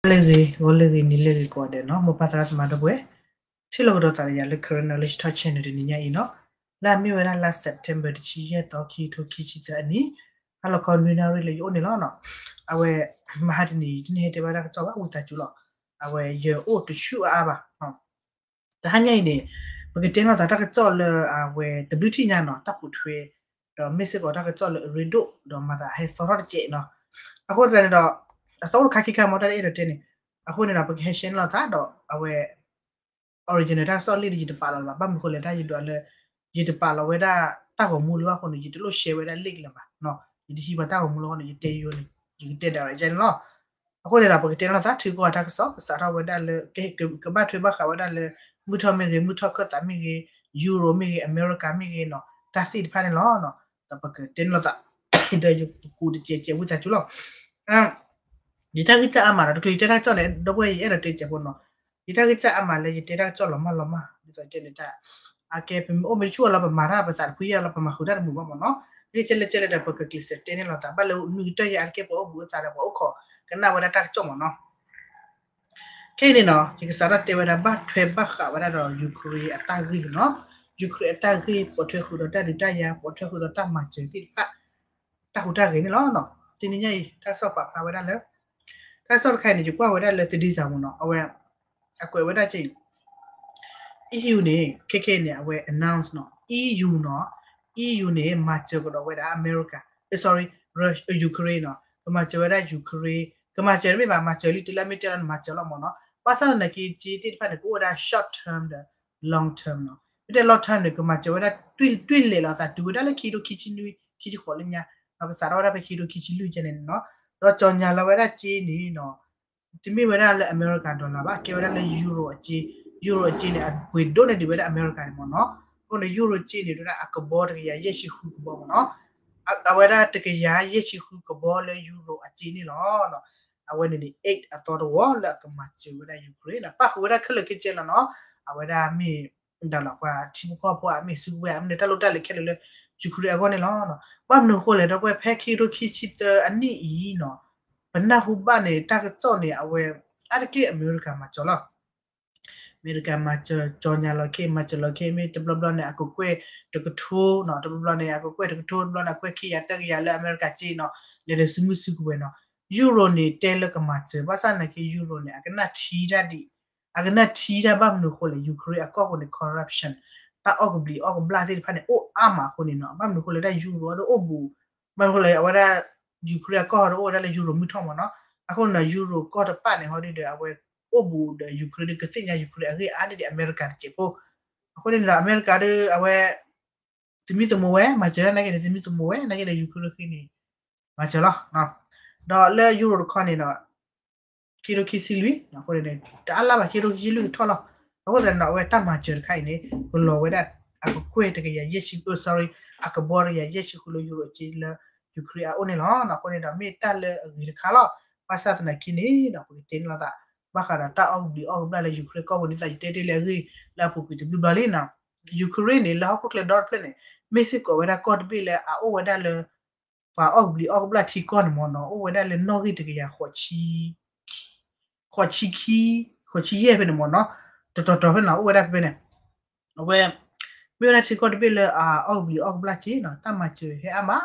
လၢဂ့ၤ ဂီၤလၢဂ့ၤ နံၤလၢဂ့ၤကိးဂၤဒဲးနီၤ, မိၢ်ပၢ်သရၣ်သမါဒီပုၢ်ဝဲၢ် ထံၣ်လိာ်ကဒီးသးဒီးယၤလၢ Karen Knowledge Talk Channel တနံၤညါအံၤနီၤ, လၢအမ့ၢ်ဝဲဒၣ်လါ September တဆံယဲၢ်သီ ခံကထိခံဆံသၢအနံၣ်, ဟါလီၤခီနွံနၣ်ရံၣ်လၢယအိၣ်န့ၣ်လီၤနီၤ. အဝဲ မဟါတနံၤ ယတန့ၢ်ဟဲတဲဘၣ်တၢ်ကစီၣ်ဘၣ် ဝံသးစူၤလီၤ. အဝဲယအိၣ်တဆူၣ်အါအါဘၣ် တဟါညါအံၤန့ၣ် ပကတဲလိာ်သးတၢ်ကစီၣ်လၢအဝဲတဘျုးထံၣ်ညါနီၤ, တၢ်ပိာ်ထွဲ ဒီးမ့ၢ်စ့ၢ်ကီးတၢ်ကစီၣ်လၢအရ့ဒိၣ် ဒီးမၤသးဟဲသီထီၣ်တစဲးနီၤ. အဃိသတးန့ၣ်ဒီး အသီအိၣ်တခါခံခါမ့ၢ် တၢ်လၢအဲၣ်ဒိးတဲန့ၣ်, အဃိန့ၣ်ဒီး ပကဟဲ share လိာ်သးဒီး အဝဲ original တၢ်ကစီၣ်လံဒီး ယတပာ်လီၤလၢၤဘၣ်. ဘၣ်မနုၤဃိလဲၣ် တၢ်ယဒွးလၢ ယတပာ်လီၤဝဲဒၣ်တၢ်ဂီၤမူလၢၤဘၣ်အဃိန့ၣ် ယတလိၣ် share ဝဲဒၣ် link လၢၤဘၣ်. ယတဟံးပှၤတၢ်ဂီၤမူလၢၤအဃိန့ၣ် ယတဲယိန့ၣ် ယကတဲ direct န့ၣ်လီၤ. အဃိန့ၣ်ဒီး ပကတဲလိာ်သး ထုးကီၢ်တၢ်ကစီၣ် ကစးထီၣ်ဝဲဒၣ်လၢ ကဘၣ်ထွဲဘၣ်ဃးဝဲဒၣ်လၢ မုၢ်ထီၣ်မ့ၢ်ဂ့ၤ မုၢ်ထီၣ်ခၢၣ်သးမ့ၢ်ဂ့ၤ, Euro မ့ၢ်ဂ့ၤ, America မ့ၢ်ဂ့ၤနီၤ, တၢ်သ့ၣ်တဖၣ်န့ၣ်လီၤ. ဒီးပကတဲလိာ်သး ဒီးယကကိးတစဲးစဲး ဝံသးစူၤလီၤ. ယတၢ်ဂံၢ်စၢ်အါမးဒီး တချုးယတဲတၢ်ကစီၣ်န့ၣ် ဒီပုၢ်ဝဲၢ် ယအဲၣ်ဒိးတဲစဲးဖိနီၤ, ယတၢ်ဂံၢ်စၢ်အါမးလၢယတဲတၢ်ကစီၣ်လီၤမၢ်လီၤမၢ် ဒ်သိးတဲန့ၣ်တၢ် အကဲ ပမ့ၢ်အိၣ်မ့ၢ်တဆူၣ်အလီၤ ပမၤတၢ်ပသးတဖုယဲၢ်လီၤ ပမၤဃုာ်တၢ်တမုာ်ဘၣ်မ့ၢ်နီၤ. ဂ့ၢ်ကဲလဲၣ်ကဲလဲၣ်ဒီး ပကကျဲးစၢးတဲန့ၢ်လိာ်သး ဘၣ်လၢနွံကတၢၢ်ယဲၢ်အါတက့ၢ် ပှၤအိၣ်ဘူးအသးဒီးပှၤအိၣ်ခိးကနၣ်ဝဲဒၣ်တၢ်ကစီၣ်မ့ၢ်နီၤ. ခဲအံၤန့ၣ်နီၤ ယကစးထီၣ်တဲဝဲဒၣ် ဘၣ်ထွဲဘၣ်ဃးဝဲဒၣ်ဒီး Ukraine အတၢ်ဂ့ၢ်နီၤ, Ukraine အတၢ်ဂ့ၢ် ပိာ်ထွဲဃုာ်ဒီးတၢ်ဒုးတၢ်ယၤ ပိာ်ထွဲဃုာ်ဒီးတၢ်မၤစၢၤသ့ၣ်တဖၣ် တၢ်ဟူးတၢ်ဂဲၤန့ၣ်လီၤ. တနံၤညါအံၤ တၢ်ကစီၣ်ပာ်ဖျါဝဲဒၣ်လၢ တၢ်ကစီၣ်တခါအံၤန့ၣ် ယကွၢ်ဝဲဒၣ်လၢ Theresa မ့ၢ်နီၤ, အဝဲ အကွဲးဝဲဒၣ်က့ EU န့ၣ် ခဲခဲန့ၣ် အဝဲ announce နီၤ, EU နီၤ, EU န့ၣ် မၤစၢၤကဒီးဝဲဒၣ် America, အ sorry, Ukraine နီၤ, ကမၤစၢၤဝဲဒၣ် Ukraine, ကမၤစၢၤတမ့ၢ်ဘၣ် မၤစၢၤလံ တုၤလၢအမ့ၢ်တဲလီၤန့ၣ် မၤစၢၤလီၤမ့ၢ်နီၤ. ဘၣ်ဆၣ်သနာ်က့ စ့သ့ၣ်တဖၣ်န့ၣ် ကအိၣ်ဝဲဒၣ် short term ဒီး long term နီၤ. မ့ၢ်တဲ long term န့ၣ် ကမၤစၢၤဝဲဒၣ် တွံၢ်လဲၤလီၤသးတုၤဝဲဒၣ်လၢခံကထိခံဆံနွံ ခံဆံဃိးလၢညါ, ဒီးကစးထီၣ်ဝဲဒၣ်ဖဲခံကထိခံဆံလွံၢ်ယဲၢ်န့ၣ်နီၤ. ဒီးကၠီၤညါလီၤဝဲဒၣ်စ့န့ၣ်နီၤ တမ့ၢ်ဝဲဒၣ်လၢ America dollar ဘၣ်, ကဲဝဲဒၣ်လၢ Euro အစ့, Euro အစ့န့ၣ် အပှ့ၤဒိၣ်န့ၢ်ဒံးဝဲဒၣ် America န့ၣ်မ့ၢ်နီၤ. အဃိန့ၣ် Euro စ့န့ၣ် ဒ်ဝဲဒၣ်အကဘီတကယၤယဲၢ်ဆံဃုကဘီမ့ၢ်နီၤ. အဝဲဒၣ်တကယၤယဲၢ်ဆံဃုကဘီလၢ Euro အစ့န့ၣ်လီၤ. အဝဲန့ၣ်န့ၣ် aid အသီတဝီလၢအကမၤစၢၤဝဲဒၣ် Ukraine နီၤ, ပၣ်ဃုာ်ဝဲဒၣ်ခဲလၢာ်ခဲဆ့လီၤနီၤ. အဝဲဒၣ်မ့ၢ် ဒၣ်လီၤပှၤထံဖိကီၢ်ဖိအမ့ၢ်စုကဝဲၤအမ့ၢ်န့ၣ် တၢ်လိၣ်တၢ်လဲၤခဲလၢာ်လၢ Ukraine အဂီၢ်န့ၣ်လီၤ. ဘၣ်မနုၤအဃိလဲၣ် ဒီပုၢ်ဝဲၢ် ဖဲခံကထိခံဆံသၢအနံၣ်အံၤနီၤ, ပနၢ်ဟူဘၣ်န့ၣ် တၢ်ကစီၣ်န့ၣ် အဝဲ အါတက့ၢ်အမဲရကၤမၤစၢၤလီၤ. အမဲရကၤမၤစၢၤ ကၠီၤညါလီၤခဲ မၤစၢၤလီၤခဲ မ့ၢ်တဘျီဘျီန့ၣ် အကကွဲၢ်တကထိနီၤ, တဘျီဘျီန့ၣ် အကကွဲၢ်တကထိ တဘျီန့ၣ် အကွဲၢ်ခံကယၤသၢကယၤလၢအမဲရကၤစ့နီၤ, လဲၤဒီးစုမုၢ်စုကဝဲၤနီၤ. Euro န့ၣ် တဲလၢကမၤစၢၤ ဘၣ်ဆၣ်သနာ်က့ Euro န့ၣ် အကနၣ်ထံတၢ်ဒံး အကနၣ်ထံတၢ်ဘၣ်မနုၤအဃိလဲၣ် Ukraine အကီၢ်ပူၤန့ၣ် corruption တၢ်အီၣ်ကဘျံးအီၣ်ကဘျၣ်သ့ၣ်တဖၣ်န့ၣ် အိၣ်အါမးအဃိန့ၣ်နီၤ, ဘၣ်မနုၤအဃိလဲၣ် တၢ် Euro ဒီးအိၣ်ဘူး, ဘၣ်မနုၤအဃိလဲၣ် အဝဲဒၣ် Ukraine အကီၢ်ဒီးအိၣ်ဝဲဒၣ်လၢ Euro မုၢ်ထီၣ်မ့ၢ်နီၤ, အဃိန့ၣ်ဒီး Euro ကီၢ်တပၣ်န့ၣ် ဟီဒ်ဒီး အဝဲအိၣ်ဘူးဒီး Ukraine ဒီးကသ့ၣ်ညါ Ukraine အဂ့ၢ်အါဒ်ဒီး အမဲရကၤတစဲးဖိ, အဃိန့ၣ်ဒီး အမဲရကၤဒီး အဝဲ သမံသမိးဝဲ မၤစၢၤဒၣ်နာ်က့န့ၣ် သမံသမိးဝဲ နာ်က့ဒီး Ukraine ဃ့န့ၣ် မၤစၢၤလီၤ. ဒီးလၢ Euro တခီန့ၣ်ဒီး ခံကထိခံဆံလွံၢ် အဃိန့ၣ် တအါလၢ်ဘၣ် ခံကထိခံဆံလွံၢ်ကထီၣ်လီၤ. အဃိသတးန့ၣ်ဒီး အဝဲတၢ်မၤစၢၤတခါအံၤန့ၣ် ကလီၤဝဲဒၣ် အကကွဲၢ်တကယၤယဲၢ်ဆံ sorry အကဘီတကယၤယဲၢ်ဆံဃုလၢ Euro အစ့လၢ Ukraine အအိၣ်န့ၣ်လီၤ. အဃိန့ၣ်ဒီး မ့ၢ်တၢ်လၢအဂ့ၤတခါလီၤ. ဘၣ်ဆၣ်သနာ်က့န့ၣ်ဒီး ပကတဲန့ၣ်လိာ်သး ဘၣ်ဃးဒီးတၢ်အီၣ်ကဘျံးအီၣ်ကဘျၣ်လၢ Ukraine ကီၢ်ပူၤန့ၣ် သးယတဲတ့ၢ်လၢအဂ့ၢ်လၢအပူၤကွံာ်တဘျုးဘျီလံနီၤ. Ukraine န့ၣ် လၢဟီၣ်ခိၣ်ချၢဒီတဖျၢၣ်န့ၣ် မ့ၢ်စ့ၢ်ကီးဝဲဒၣ်ကီၢ်တဘ့ၣ်လၢအအိၣ်ဝဲဒၣ်လၢ ပှၤအီၣ်ကဘျံးအီၣ်ကဘျၣ်ထံကီၢ်န့ၣ်မ့ၢ်နီၤ, အိၣ်ဝဲဒၣ်လၢနီၣ်ဂံၢ်တကယၤ ဃိးဆံခံ, ဃိးဆံယဲၢ်ဖဲန့ၣ်မ့ၢ်နီၤ, တတီၤတီၤဖဲန့ၣ် အိၣ်ဝဲဒၣ်ဖဲဖဲန့ၣ်, အဝဲ မ့ၢ်ဝဲဒၣ်ထံကီၢ်တဘ့ၣ်လၢအအီၣ်ကဘျံးအီၣ်ကဘျၣ်စ့နီၤ, တၢ်မၤစၢၤဟဲအါမး,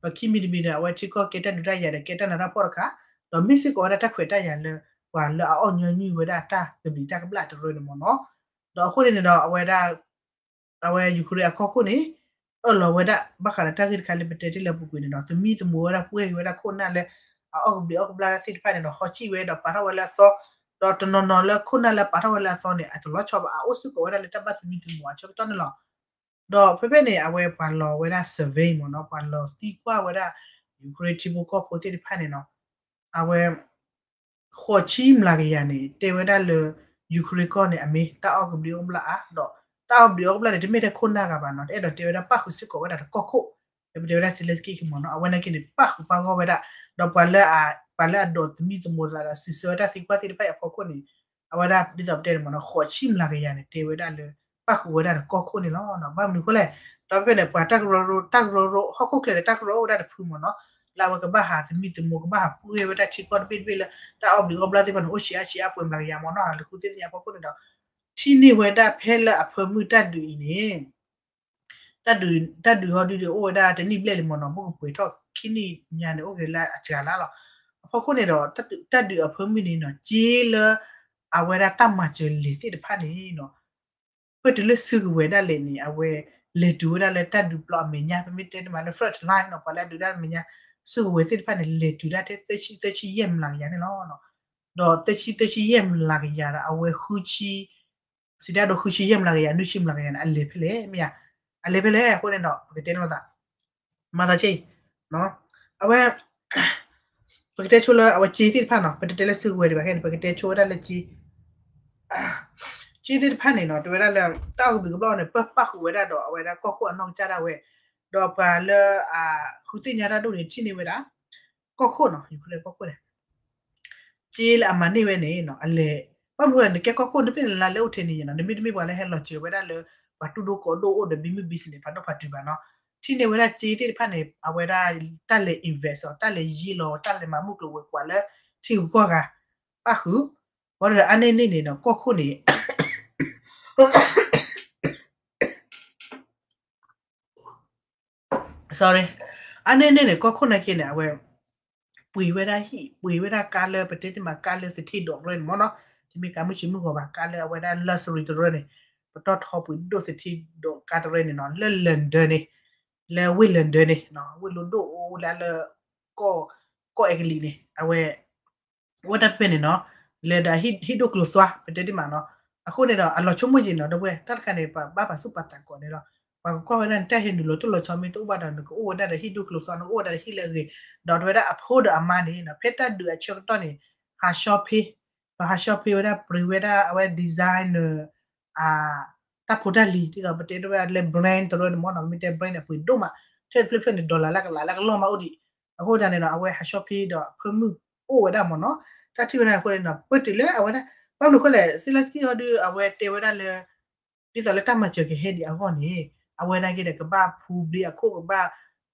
ဒီးခံမံၤတမံၤဒီး အဝဲထံကီၢ်ကဲတၢ်ဒုးတၢ်ယၤဒီး ကဲတၢ်နးတၢ်ဖှီၣ်တခါ, ဒီးမ့ၢ်စ့ၢ်ကီးဝဲဒၣ်တၢ်ခွဲးတၢ်ယာ်လၢ ပှၤလၢအအီၣ်ညီနုၢ်ဝဲဒၣ်တၢ်ကဘျံးတၢ်ကဘျၣ်တရၢန့ၣ်မ့ၢ်နီၤ, ဒီးအဃိန့ၣ်န့ၣ်ဒီး အဝဲဒၣ် အဝဲ Ukraine အကီၢ်ခိၣ်န့ၣ် အၢၣ်လီၤဝဲဒၣ်ဘၣ်ဃးဒီးတၢ်ဂ့ၢ်တခါလၢပတဲတ့ၢ်လၢအပူၤကွံာ်န့ၣ်ဒီး သမံသမိးဝဲဒၣ်ပှဲၤက့ၤဝဲဒၣ်ခိၣ်နၢ်လၢ အအီၣ်ကဘျံးအီၣ်ကဘျၣ်သ့ၣ်တဖၣ်န့ၣ်ဒီး ဟီၣ်စံၣ်ဝဲဒီးပာ်ထီၣ်ဝဲလၢအသီ, ဒီးတနီၤနီၤလၢခိၣ်နၢ်လၢပာ်ထီၣ်ဝဲလၢအသီန့ၣ် အတလီၤဆီဘၣ်အအိၣ်စ့ၢ်ကီးဝဲဒၣ်လၢတၢ်ဘၣ်သမံသမိးအဆၢကတီၢ်န့ၣ်လီၤ. ဒီးဖဲဖဲန့ၣ် အဝဲပှၤလီၤဝဲဒၣ် survey မ့ၢ်နီၤ, ပှၤလီၤသံကွၢ်ဝဲဒၣ် Ukraine ထံဖိကီၢ်ဖိသ့ၣ်တဖၣ်န့ၣ်နီၤ, အဝဲ ဃိးဆံမျးကယၤန့ၣ် တဲဝဲဒၣ်လၢ Ukraine ကီၢ်န့ၣ် အမ့ၢ်တၢ်အီၣ်ကဘျံးအီၣ်ကဘျၣ်အါ, ဒီးတၢ်အီၣ်ကဘျံးအီၣ်ကဘျၣ်န့ၣ် တမ့ၢ်ထဲခိၣ်နၢ်ဂၤဘၣ်နီၤ, တအဲၣ်ဒိးတဲဝဲဒၣ်ပၣ်ဃုာ်စ့ၢ်ကီးဝဲဒၣ်တကီၢ်ခိၣ်, လၢပတဲဝဲဒၣ် Zelensky မ့ၢ်နီၤ, အဝဲနာ်က့န့ၣ် ပၣ်ဃုာ်ပၣ်ဂီၢ်ဝဲဒၣ်, ဒီးပှၤလၢအ ပှၤလၢအဒိးသမံသမိးသးဒီး စံးဆၢဝဲတၢ်သံကွၢ်သ့ၣ်တဖၣ်အံၤအဖီခိၣ်န့ၣ် အဝဲဒၣ်ဒ်သိးပတဲန့ၣ်မ့ၢ်နီၤ, ဃိးဆံမျးကယၤန့ၣ် တဲဝဲဒၣ်လၢ ပၣ်ဃုာ်ဝဲဒၣ်တကီၢ်ခိၣ်န့ၣ်လီၤ. ဘၣ်မနုၤအဃိလဲၣ်, ဒီးဖဲဖဲန့ၣ် ပှၤတၢ်ကရၢကရိ တၢ်ကရၢကရိ ဟီၣ်ခိၣ်ချၢန့ၣ် တၢ်ကရၢကရိအိၣ်ဝဲဒၣ်တဖုမ့ၢ်နီၤ, လၢအဝဲကဘၣ်ဟးသမံသမိး ကဘၣ်ဟးပှ့ၤဝဲဒၣ်ထံကီၢ်တဘ့ၣ်တဘ့ၣ်လၢ တၢ်အီၣ်ဘျံးအီၣ်ဘျၣ်သ့ၣ်တဖၣ်န့ၣ် အိၣ်ဆံးအါဆံးအါပှဲၤမျးကယၤမ့ၢ်နီၤ လၢဃုသ့ၣ်ညါအဖီခိၣ်န့ၣ်ဒီး ထံၣ်န့ၢ်ဝဲဒၣ်ဖဲလၢအဖၢမုၢ်တၢ်ဒုးအံၤန့ၣ် တၢ်ဒုး တၢ်ဒုးဟီဒုဒီးအိၣ်ဝဲဒၣ်တနံၣ်ဘျဲၣ်လံမ့ၢ်နီၤ ဘၣ်ကပှဲၤထီၣ်ခံနံၣ်ညါန့ၣ် အိၣ်က့ၤလၢအစှၤလါလီၤ. အဖီခိၣ်န့ၣ်ဒီး တၢ်ဒုးအဖၢမုၢ်န့ၣ်နီၤ က့လၢ အဝဲဒၣ်တၢ်မၤစၢၤလဲၤသ့ၣ်တဖၣ်န့ၣ်နီၤ ပတုၤလၢစုကဝဲၤဒၣ်လဲာ်န့ၣ် အဝဲလဲၤတုၤဝဲဒၣ်လၢတၢ်ဒုးပျီအမဲာ်ညါ ပမ့ၢ်တဲန့ၣ်မးလၢ front line နီၤ ပှၤလၢအဒုးတၢ်မဲာ်ညါ စုကဝဲၤသ့ၣ်တဖၣ်န့ၣ် လဲၤတုၤဒၣ်ထဲသၢဆံ သၢဆံယဲၢ်မျးကယၤန့ၣ်လီၤ. ဒီးသၢဆံ သၢဆံယဲၢ်မျးကယၤဒီး အဝဲဃုဆံ စံးတၢ်ဒိဃုဆံယဲၢ်မျးကယၤ နွံဆံမျးကယၤန့ၣ် အလဲၤဖဲလဲၣ် မ့ၢ်ဧါ, အလဲၤဖဲလဲၣ်အဃိန့ၣ်ဒီး ပကတဲန့ၣ်သး မၤသးက့ အဝဲ ပကတဲဆိလၢအဝဲက့သ့ၣ်တဖၣ်နီၤ ပတတဲလၢစုကဝဲၤဒံးဘၣ်ခဲန့ၣ် ပကတဲဆိဝဲဒၣ်လၢက့ က့သ့ၣ်တဖၣ်န့ၣ်နီၤ တဲဝဲဒၣ်လၢ တၢ်အီၣ်ကဘျံးကဘျၣ်န့ၣ် ပၢပၣ်ဃုာ်ဝဲဒၣ်ဒီး အဝဲဒၣ်ကီၢ်ခိၣ်အနီၢ်ကစၢ်ဒၣ်ဝဲ ဒီးပှၤလၢ ဃုသ့ၣ်ညါတၢ်ဒိၣ်န့ၣ် ထံၣ်န့ၢ်ဝဲဒၣ် ကီၢ်ခိၣ်နီၤ Ukraine ကီၢ်ခိၣ်န့ၣ် က့လၢအမၤန့ၢ်ဝဲန့ၣ်နီၤ အလဲၤ ဘၣ်မနုၤဃိလဲၣ် နကဲကီၢ်ခိၣ် နပ့ၢ်နလါလဲၤအိၣ်ထဲန့ၣ်နီၤ နမ့တမ့ၢ်ပှၤလၢဟဲလီၤစၢၤဝဲဒၣ်လၢ ပှၤတူၢ်ဒိၣ်ကိးဒိၣ်အိၣ်ဒီး ဘံမုၢ် business ဖးဒိၣ်ဖးတုၤဘၣ်နီၤ ထံၣ်န့ၢ်ဝဲဒၣ်က့သ့ၣ်တဖၣ်န့ၣ် အဝဲဒၣ်တၢ်လဲၤ invest အီၤ တၢ်လဲၤယံၤလီၤ တၢ်လဲၤမၤမုၢ်ကျိၤဝဲၤကွာ်လၢ ထံဂုၤကီၢ်ဂၤ ပၣ်ဃုာ် ဘၣ်ဒီးအါန့ၢ်န့ၣ်န့ၣ်နီၤ ကီၢ်ခိၣ်န့ၣ် sorry အါန့ၢ်န့ၣ်န့ၣ် ကီၢ်ခိၣ်နာ်က့န့ၣ် အဝဲ ပှ့ၤဝဲဒၣ်ဟံၣ် ပှ့ၤဝဲဒၣ်ကါလၢပတဲတ့ၢ်မးကါလၢသထ့ဒိးတရၢန့ၣ်မ့ၢ်နီၤ တမ့ၢ်ကါမုၢ်ဆ့ၣ်မုၢ်ဂီၤဘၣ် ကါလၢအဝဲဒၣ် luxury တရၢန့ၣ် ပတီၢ်ထီပှ့ၤဒိၣ်သထ့ဒိးကါတရၢန့ၣ်နီၤ လၢ London န့ၣ် လၢဝ့ၢ် London န့ၣ် ဝ့ၢ်လိဒိၣ်အိၣ်လၢလၢ ကီၢ်အဲကလံးန့ၣ် အဝဲ အိၣ်ဝဲဒၣ်ဖဲန့ၣ်နီၤ လဲၤဒီးဟံၣ်ဒိၣ်ကျိၤသွါ ပတဲတ့ၢ်မးနီၤ အဃိန့ၣ်ဒီး အလီၤဆိကမိၣ်က့ၤနီၤ ဒီပုၢ်ဝဲၢ် တၢ်တခါန့ၣ် ပဘၣ်ပာ်သူၣ်ပာ်သးကိးန့ၣ်လီၤ ပှၤကကွၢ်ဝဲဒၣ်န့ၣ် တၢ်ဟ့ၣ်နုာ်လီၤတိၢ်လီၤဆီမ့ၢ်တအိၣ်ဘၣ်ဒီး နကအိၣ်ဝဲဒၣ်ဒီးဟံၣ်ဒိၣ်ကျိၤသွါ နကအိၣ်ဝဲဒၣ်ဒီးဟံၣ်လၢအဂ့ၤ ဒီးတဲဝဲဒၣ်အဖိဒီးအမါန့ၣ်နီၤ ဖဲတၢ်ဒုးအဆၢကတီၢ်န့ၣ် ဟး shopping ဒီးဟး shopping ဝဲဒၣ် ပှ့ၤဝဲဒၣ်အဝဲ designer တၢ်ဖိတၢ်လံၤ ဒ်သိးပတဲတ့ၢ်ဝဲဒၣ်လၢ brand တရၢန့ၣ်မ့ၢ်နီၤ မ့ၢ်တဲ brand န့ၣ် အပှ့ၤဒိၣ်မး ထဲတဖျၢၣ်တဖျၢၣ်န့ၣ် dollar လၢကလးလၢကလီၢ်မးအိၣ်ဒံး အဃိသတးန့ၣ်ဒီး အဝဲဟး shopping ဒီးအဖၢမုၢ်အိၣ်ဝဲဒၣ်မ့ၢ်နီၤ တၢ်ထံၣ်ဝဲဒၣ်အဃိန့ၣ်နီၤ ပတုၤလၢအဝဲဒၣ် ဘၣ်မနုၤအဃိလဲၣ် Zelenskyy ဟီဒုး အဝဲတဲဝဲဒၣ်လၢ ဒ်သိးလၢတၢ်မၤစၢၤကဟဲဒံးအဂီၢ်န့ၣ် အဝဲနာ်က့ဒီးကဘၣ်ဖူဘျ့အခိၣ် ကဘၣ်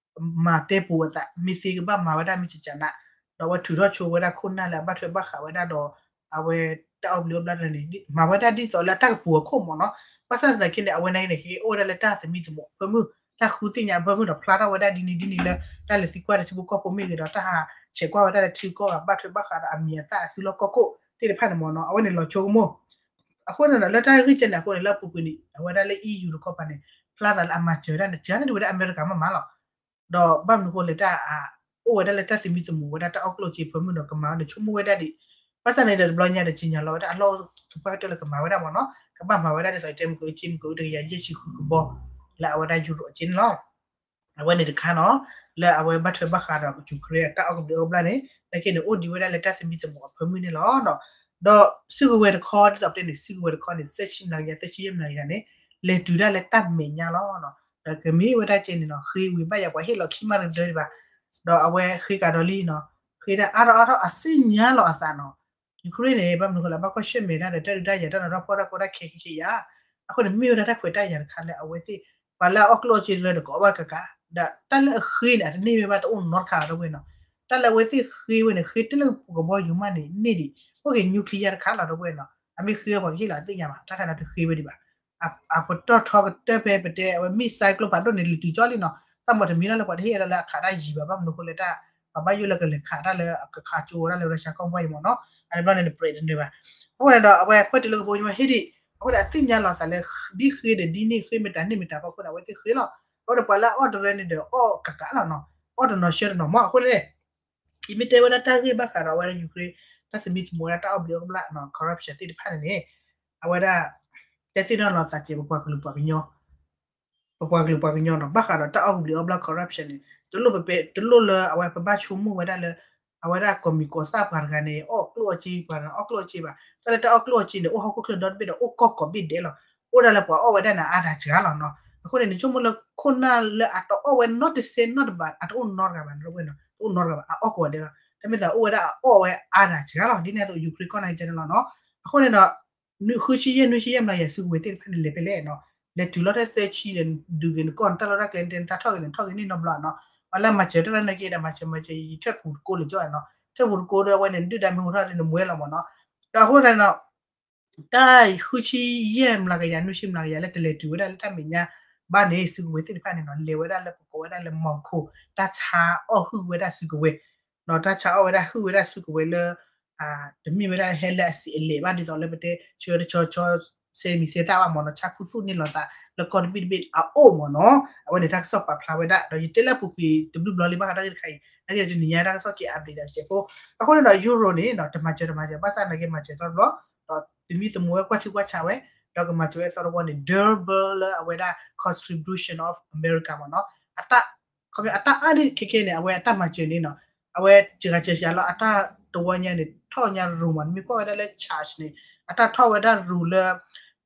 မၤတဲပူၤအသး မ့ၢ်သ့ကဘၣ်မၤဝဲဒၣ်မ့ၢ်ကကနး ဒီးအဝဲထုးထီၣ်ဆိဝဲဒၣ်ခိၣ်နၢ်လၢအဘၣ်ထွဲဘၣ်ဃးဝဲဒၣ်ဒီး အဝဲတၢ်အီၣ်ဘျံးအီဘျၣ်တရၢန့ၣ် မၤဝဲဒၣ်ဒ်သိးလၢတၢ်ကပူၤအခိၣ်မ့ၢ်နီၤ ဘၣ်ဆၣ်သနာ်က့န့ၣ် အဝဲနာ်က့န့ၣ် ကအိၣ်ဝဲဒၣ်လၢတၢ်သမံသမိးအဖၢမုၢ် တၢ်ဃုသ့ၣ်ညါအဖၢမုၢ်ဒီးဖျါထီၣ်ဝဲဒၣ်ဒ်န့ၣ်ဒ်န့ၣ်လၢ တၢ်လဲၤသံကွၢ်ဒီးထံဖိကီၢ်ဖိမ့ၢ်ဂ့ၤဒီး တၢ်ဟးဆဲးကွၢ်ဝဲဒၣ်လၢထံကီၢ်ဂၤ ဘၣ်ထွဲဘၣ်ဃးဒီးအမံၤအသၣ်အစုလီၢ်ကီၢ်ခိၣ်သ့ၣ်တဖၣ်န့ၣ်မ့ၢ်နီၤ အဝဲန့ၣ်လီၤဆိကမိၣ် အဃိန့ၣ်ဒီး လၢတၢ်ဂ့ၢ်ကဲန့ၣ်အဃိန့ၣ် လၢအပူၤကွံာ်န့ၣ် အဝဲဒၣ်လၢ EU တခီပၤန့ၣ် ဖျါသးလၢအမၤစၢၤဝဲဒၣ်န့ၣ် စၢၤန့ၢ်ဝဲဒၣ်အမဲရကၤမးမးလီၤ ဒီးဘၣ်မနုၤအဃိလဲၣ် တၢ်အိၣ်ဝဲဒၣ်လၢတၢ်သမံသမိးဝဲဒၣ်တၢ်အီၣ်ကျိၣ်စ့ဖၢမုၢ်ဒီးကမၤဝဲန့ၣ် ဆိကမိၣ်ဝဲဒၣ်ဒံး ဘၣ်ဆၣ်န့ၣ်ဒီးတဘျီညါဒီး ကြေညာလီၤဝဲဒၣ်အလီၢ်အိၣ်သပှၢ်ကတၢၢ်လၢကမၤဝဲဒၣ်မ့ၢ်နီၤ ကဘၣ်မၤဝဲဒၣ်ဒ်သိးတဲမုၢ်ကၢ ကၠ့မုၢ်ကၢတကယၤယဲၢ်ဆံဃုကဘီ လၢအဝဲဒၣ်ယူရိးအက့န့ၣ်လီၤ အဝဲန့ၣ်တခါနီၤ လၢအဝဲဘၣ်ထွဲဘၣ်ဃးဒီး Ukraine အတၢ်အီၣ်ကဘျံးအီဘျၣ်န့ၣ် နာ်က့န့ၣ် အိၣ်ဒံးဝဲဒၣ်လၢတၢ်သမံသမိးအဖၢမုၢ်န့ၣ်လီၤ. ဒီးစုကဝဲၤတခီ ဒ်သိးပတဲန့ၣ် စုကဝဲၤတခီန့ၣ် သၢဆံမျးကယၤ သၢဆံယဲၢ်မျးကယၤန့ၣ် လဲၤတုၤဒၣ်လၢတၢ်မဲာ်ညါလီၤ. ဒီးကမ့ၢ်ဝဲဒၣ်ကဲန့ၣ်နီၤ ဃ့ဝံၤဘၣ်ယၤပှၤဟ့ၣ်လီၤခံမးတဒၢဒံးဘၣ် ဒီးအဝဲဃ့ကးဒီးလံနီၤ ဃ့ဒၣ်အါထီၣ်အါထီၣ်အသ့ၣ်ညါလီၤအသးနီၤ Ukraine န့ၣ် ဘၣ်မနုၤဃိလဲၣ် ဘၣ်ကွၢ်ဆၢၣ်မဲာ်တၢ်ဒီးတၢ်ဒုးတၢ်ယၤတၢ်နီၤထီၣ်ဖီၣ်တၢ်ကီတၢ်ခဲခဲခဲယၤ အဃိန့ၣ် မ့ၢ်ဝဲဒၣ်တၢ်ခွဲးတၢ်ယာ်တခါလၢအဝဲသ့ၣ် ပှၤလၢအအီၣ်ကျိၣ်အီၣ်စ့တရၢဒီးကအီၣ်ဘၣ်ကကး ဒီးတၢ်လၢအဃ့န့ၣ် အတန့ၢ်ဝဲဘၣ်တအိၣ်နီတခါလီၤ ဒီပုၢ်ဝဲၢ်နီၤ တၢ်လၢအဝဲသ့ၣ်ဃ့ဝဲန့ၣ် ဃ့တလၢကပူၤကဘီယူၤမးန့ၣ်န့ၢ်ဒံး အိၣ်က့ၤ nuclear တခါလီၤ ဒီပုၢ်ဝဲၢ်နီၤ အမ့ၢ်ဃ့ဝဲပှၤကဟ့ၣ်လီၤတသ့ၣ်ညါဘၣ် တၢ်ခါန့ၣ်တဃ့ဝဲဒံးဘၣ် အပတီၢ်ထီကတၢၢ်ဖဲပတဲအဝဲ missile ကျိဖးဒိၣ်န့ၣ် လံၤတုၤကၠီလံနီၤ တၢ်မၤတမံၤလီၤလၢပှၤတဟ့ၣ်လၢအခးတၢ်ယံၤဘၣ် ဘၣ်မနုၤအဃိလဲၣ်တၢ် ပှၤဘၣ်ယိၣ်လၢကလဲၤခးတၢ်လၢကခးကၠိဝဲဒၣ်လၢ Russia ကီၢ်ပူၤအံၤမ့ၢ်နီၤ အန့ၣ်ဘျီန့ၣ် နပြဲးတနၢၤဘၣ် အဃိန့ၣ်ဒီး အဝဲကွဲးတုၤလၢကဘီယူၤမးဟ့ၣ်ဒံး အဃိန့ၣ် အသ့ၣ်ညါလီၤသးလၢ ဒ်ဃ့ဒီးဒ်န့ၢ်ဃ့မတၤန့ၢ်မတၤဖီခိၣ်န့ၣ် အဝဲသ့ၣ်ဃ့လီၤ အဃိဒီးပှၤလၢအအီၣ်တရၢန့ၣ်ဒီးအီၣ်ကကးလီၤနီၤ အီၣ်တနီၤဆှၢတနီၤမး အဃိန့ၣ် ယမ့ၢ်တဲဝဲဒၣ်တၢ်ဂ့ၢ်ဘၣ်ဃးဒီးအဝဲဒၣ် Ukraine တၢ်သမံသမိးဝဲဒၣ်တၢ်အီၣ်ဘျံးအီၣ်ဘျၣ် corruption သ့ၣ်တဖၣ်န့ၣ်န့ၣ် အဝဲဒၣ် တဲသ့ၣ်နီၣ်လီၤသးစဲး ပပှၤကလုာ်ပှၤကညီ ပပှၤကလုာ်ပှၤကညီနီၤ ဘၣ်ဃးဒီးတၢ်အီၣ်ဘျံးအီၣ်ဘျၣ် corruption န့ၣ် တလိၣ်ပပဲ တလိၣ်လၢအဝဲပဘၣ်ဆိကမိၣ်ဝဲဒၣ်လၢ အဝဲဒၣ်ကိးမံၤကိးသၣ်ပှၤတဂၤန့ၣ် အီၣ်ကျိၣ်အီၣ်စ့ ပှၤတဂၤန့ၣ် အီၣ်ကျိၣ်အီၣ်စ့ဘၣ် တၢ်လၢတၢ်အီၣ်ကျိၣ်အီၣ်စ့န့ၣ် အိၣ်ဟီၣ်ခိၣ်ချၢဒီတဘ့ၣ်ဒီး အိၣ်ကီၢ်ကိးဘ့ၣ်ဒဲးလီၤ အိၣ်ဒၣ်လၢပှၤအီၣ်ဝဲဒၣ်န့ၣ်အါတၢ်စှၤလီၤနီၤ အဃိန့ၣ် နဆိကမိၣ်လၢခိၣ်နၢ်လၢအတအီၣ်ဝဲနီတစဲးနီတဘး အတအိၣ်နီတဂၤဘၣ် တအိၣ်နီတဂၤဘၣ် အအီၣ်ကိးဂၤဒဲးလီၤ တမ့ၢ်သးအိၣ်ဝဲဒၣ်အအီၣ်ဝဲအါတၢ်စှၤလီၤ ဒ်န့ၣ်အသိး Ukraine ကီၢ်နာ်က့န့ၣ်လီၤနီၤ အဃိန့ၣ်ဒီး နွံ ဃုဆံယဲၢ် နွံဆံယဲၢ်မျးကယၤ စုကဝဲၤသ့ၣ်တဖၣ်န့ၣ် လဲၤဖဲလဲၣ်နီၤ လဲၤတုၤလီၤထဲသၢဆံဒီး ဒုးဂ့ၤနကီၢ်နတၢ်လီၢ်တၢ်ကျဲ နတဲနသးထီၣ်ဂ့ၤန့ၣ် ထီၣ်ဂ့ၤန့ၣ်နီတဘျီနီၤ ပှၤလၢမၤစၢၤတၢ်နာ်က့ဒီး မၤစၢၤမၤစၢၤ ယထၢၣ်ပူၤတကိးလၢၤကၠီနီၤ, ထၢၣ်ပူၤတကိးဒီးအဝဲန့ၣ် ဒုၣ်ဒါမ့ၢ်ဟူထီၣ်ဒီးနမွဲလီၤမ့ၢ်နီၤ, ဒီးအဃိသတးဒီး တၢ်ဃုဆံယဲၢ်မျးကယၤ နွံဆံမျးကယၤလၢတလဲၤတုၤဝဲဒၣ်လၢတၢ်မဲာ်ညါဘၣ်န့ၣ် စုကဝဲၤသ့ၣ်တဖၣ်န့ၣ်နီၤ လဲၤဝဲဒၣ်လၢပကိးဝဲဒၣ်လၢ Moscow တၢ်ဆါအီၣ်ဟုၣ်ဝဲဒၣ်စုကဝဲၤ တၢ်ဆါအီၣ်ဝဲဒၣ်ဟုၣ်ဝဲဒၣ်စုကဝဲၤလၢ တမ့ၢ်ဝဲဒၣ်ဟဲလၢအစံးအလဲၤဘၣ် ဒ်သိးလၢပတဲဆၢတဆီဆီ ဆဲမံၤဆဲသၣ်ဘၣ်မ့ၢ်နီၤ, ဆါခူသူၣ်န့ၢ်လီၤသးလၢကီၢ်တဘ့ၣ်တဘ့ၣ်အအိၣ်မ့ၢ်နီၤ, အဝဲန့ၣ်တၢ်ကစီၣ်ပာ်ဖျါဝဲဒၣ် ဒီးယတဲလၢအပူၤကွံာ်တဘျုးဘျီလံ ဘၣ်ဃးတၢ်ဂ့ၢ်တခါအံၤ နာ်က့ဒီးတနံၤညါတၢ်ကစီၣ်က့ၤ update သးတစဲးဖိ, အဃိန့ၣ်ဒီး Euro န့ၣ်နီၤ တမၤစၢၤတမၤစၢၤ ဘၣ်ဆၣ်နာ်က့မၤစၢၤသီတဘျီ, ဒီးတမံၤသမိးဝဲကွၢ်ထံကွၢ်ဆးဝဲ, ဒီးကမၤစၢၤဝဲသီတဝီန့ၣ် double လၢအဝဲဒၣ် contribution of America မ့ၢ်နီၤ, အတၢ် ခီပညီအတၢ်အါန့ၢ်ခဲခဲန့ၣ် အဝဲအတၢ်မၤစၢၤန့ၣ်နီၤ, အဝဲစှၤစှၤလီၤ အတၢ်တဝီညါန့ၣ် ထီၣ်ညါရူၤမး နမ့ၢ်ကွၢ်ဝဲဒၣ်လၢ charge န့ၣ် အတၢ်ထီၣ်ဝဲဒၣ်ရူၤလၢ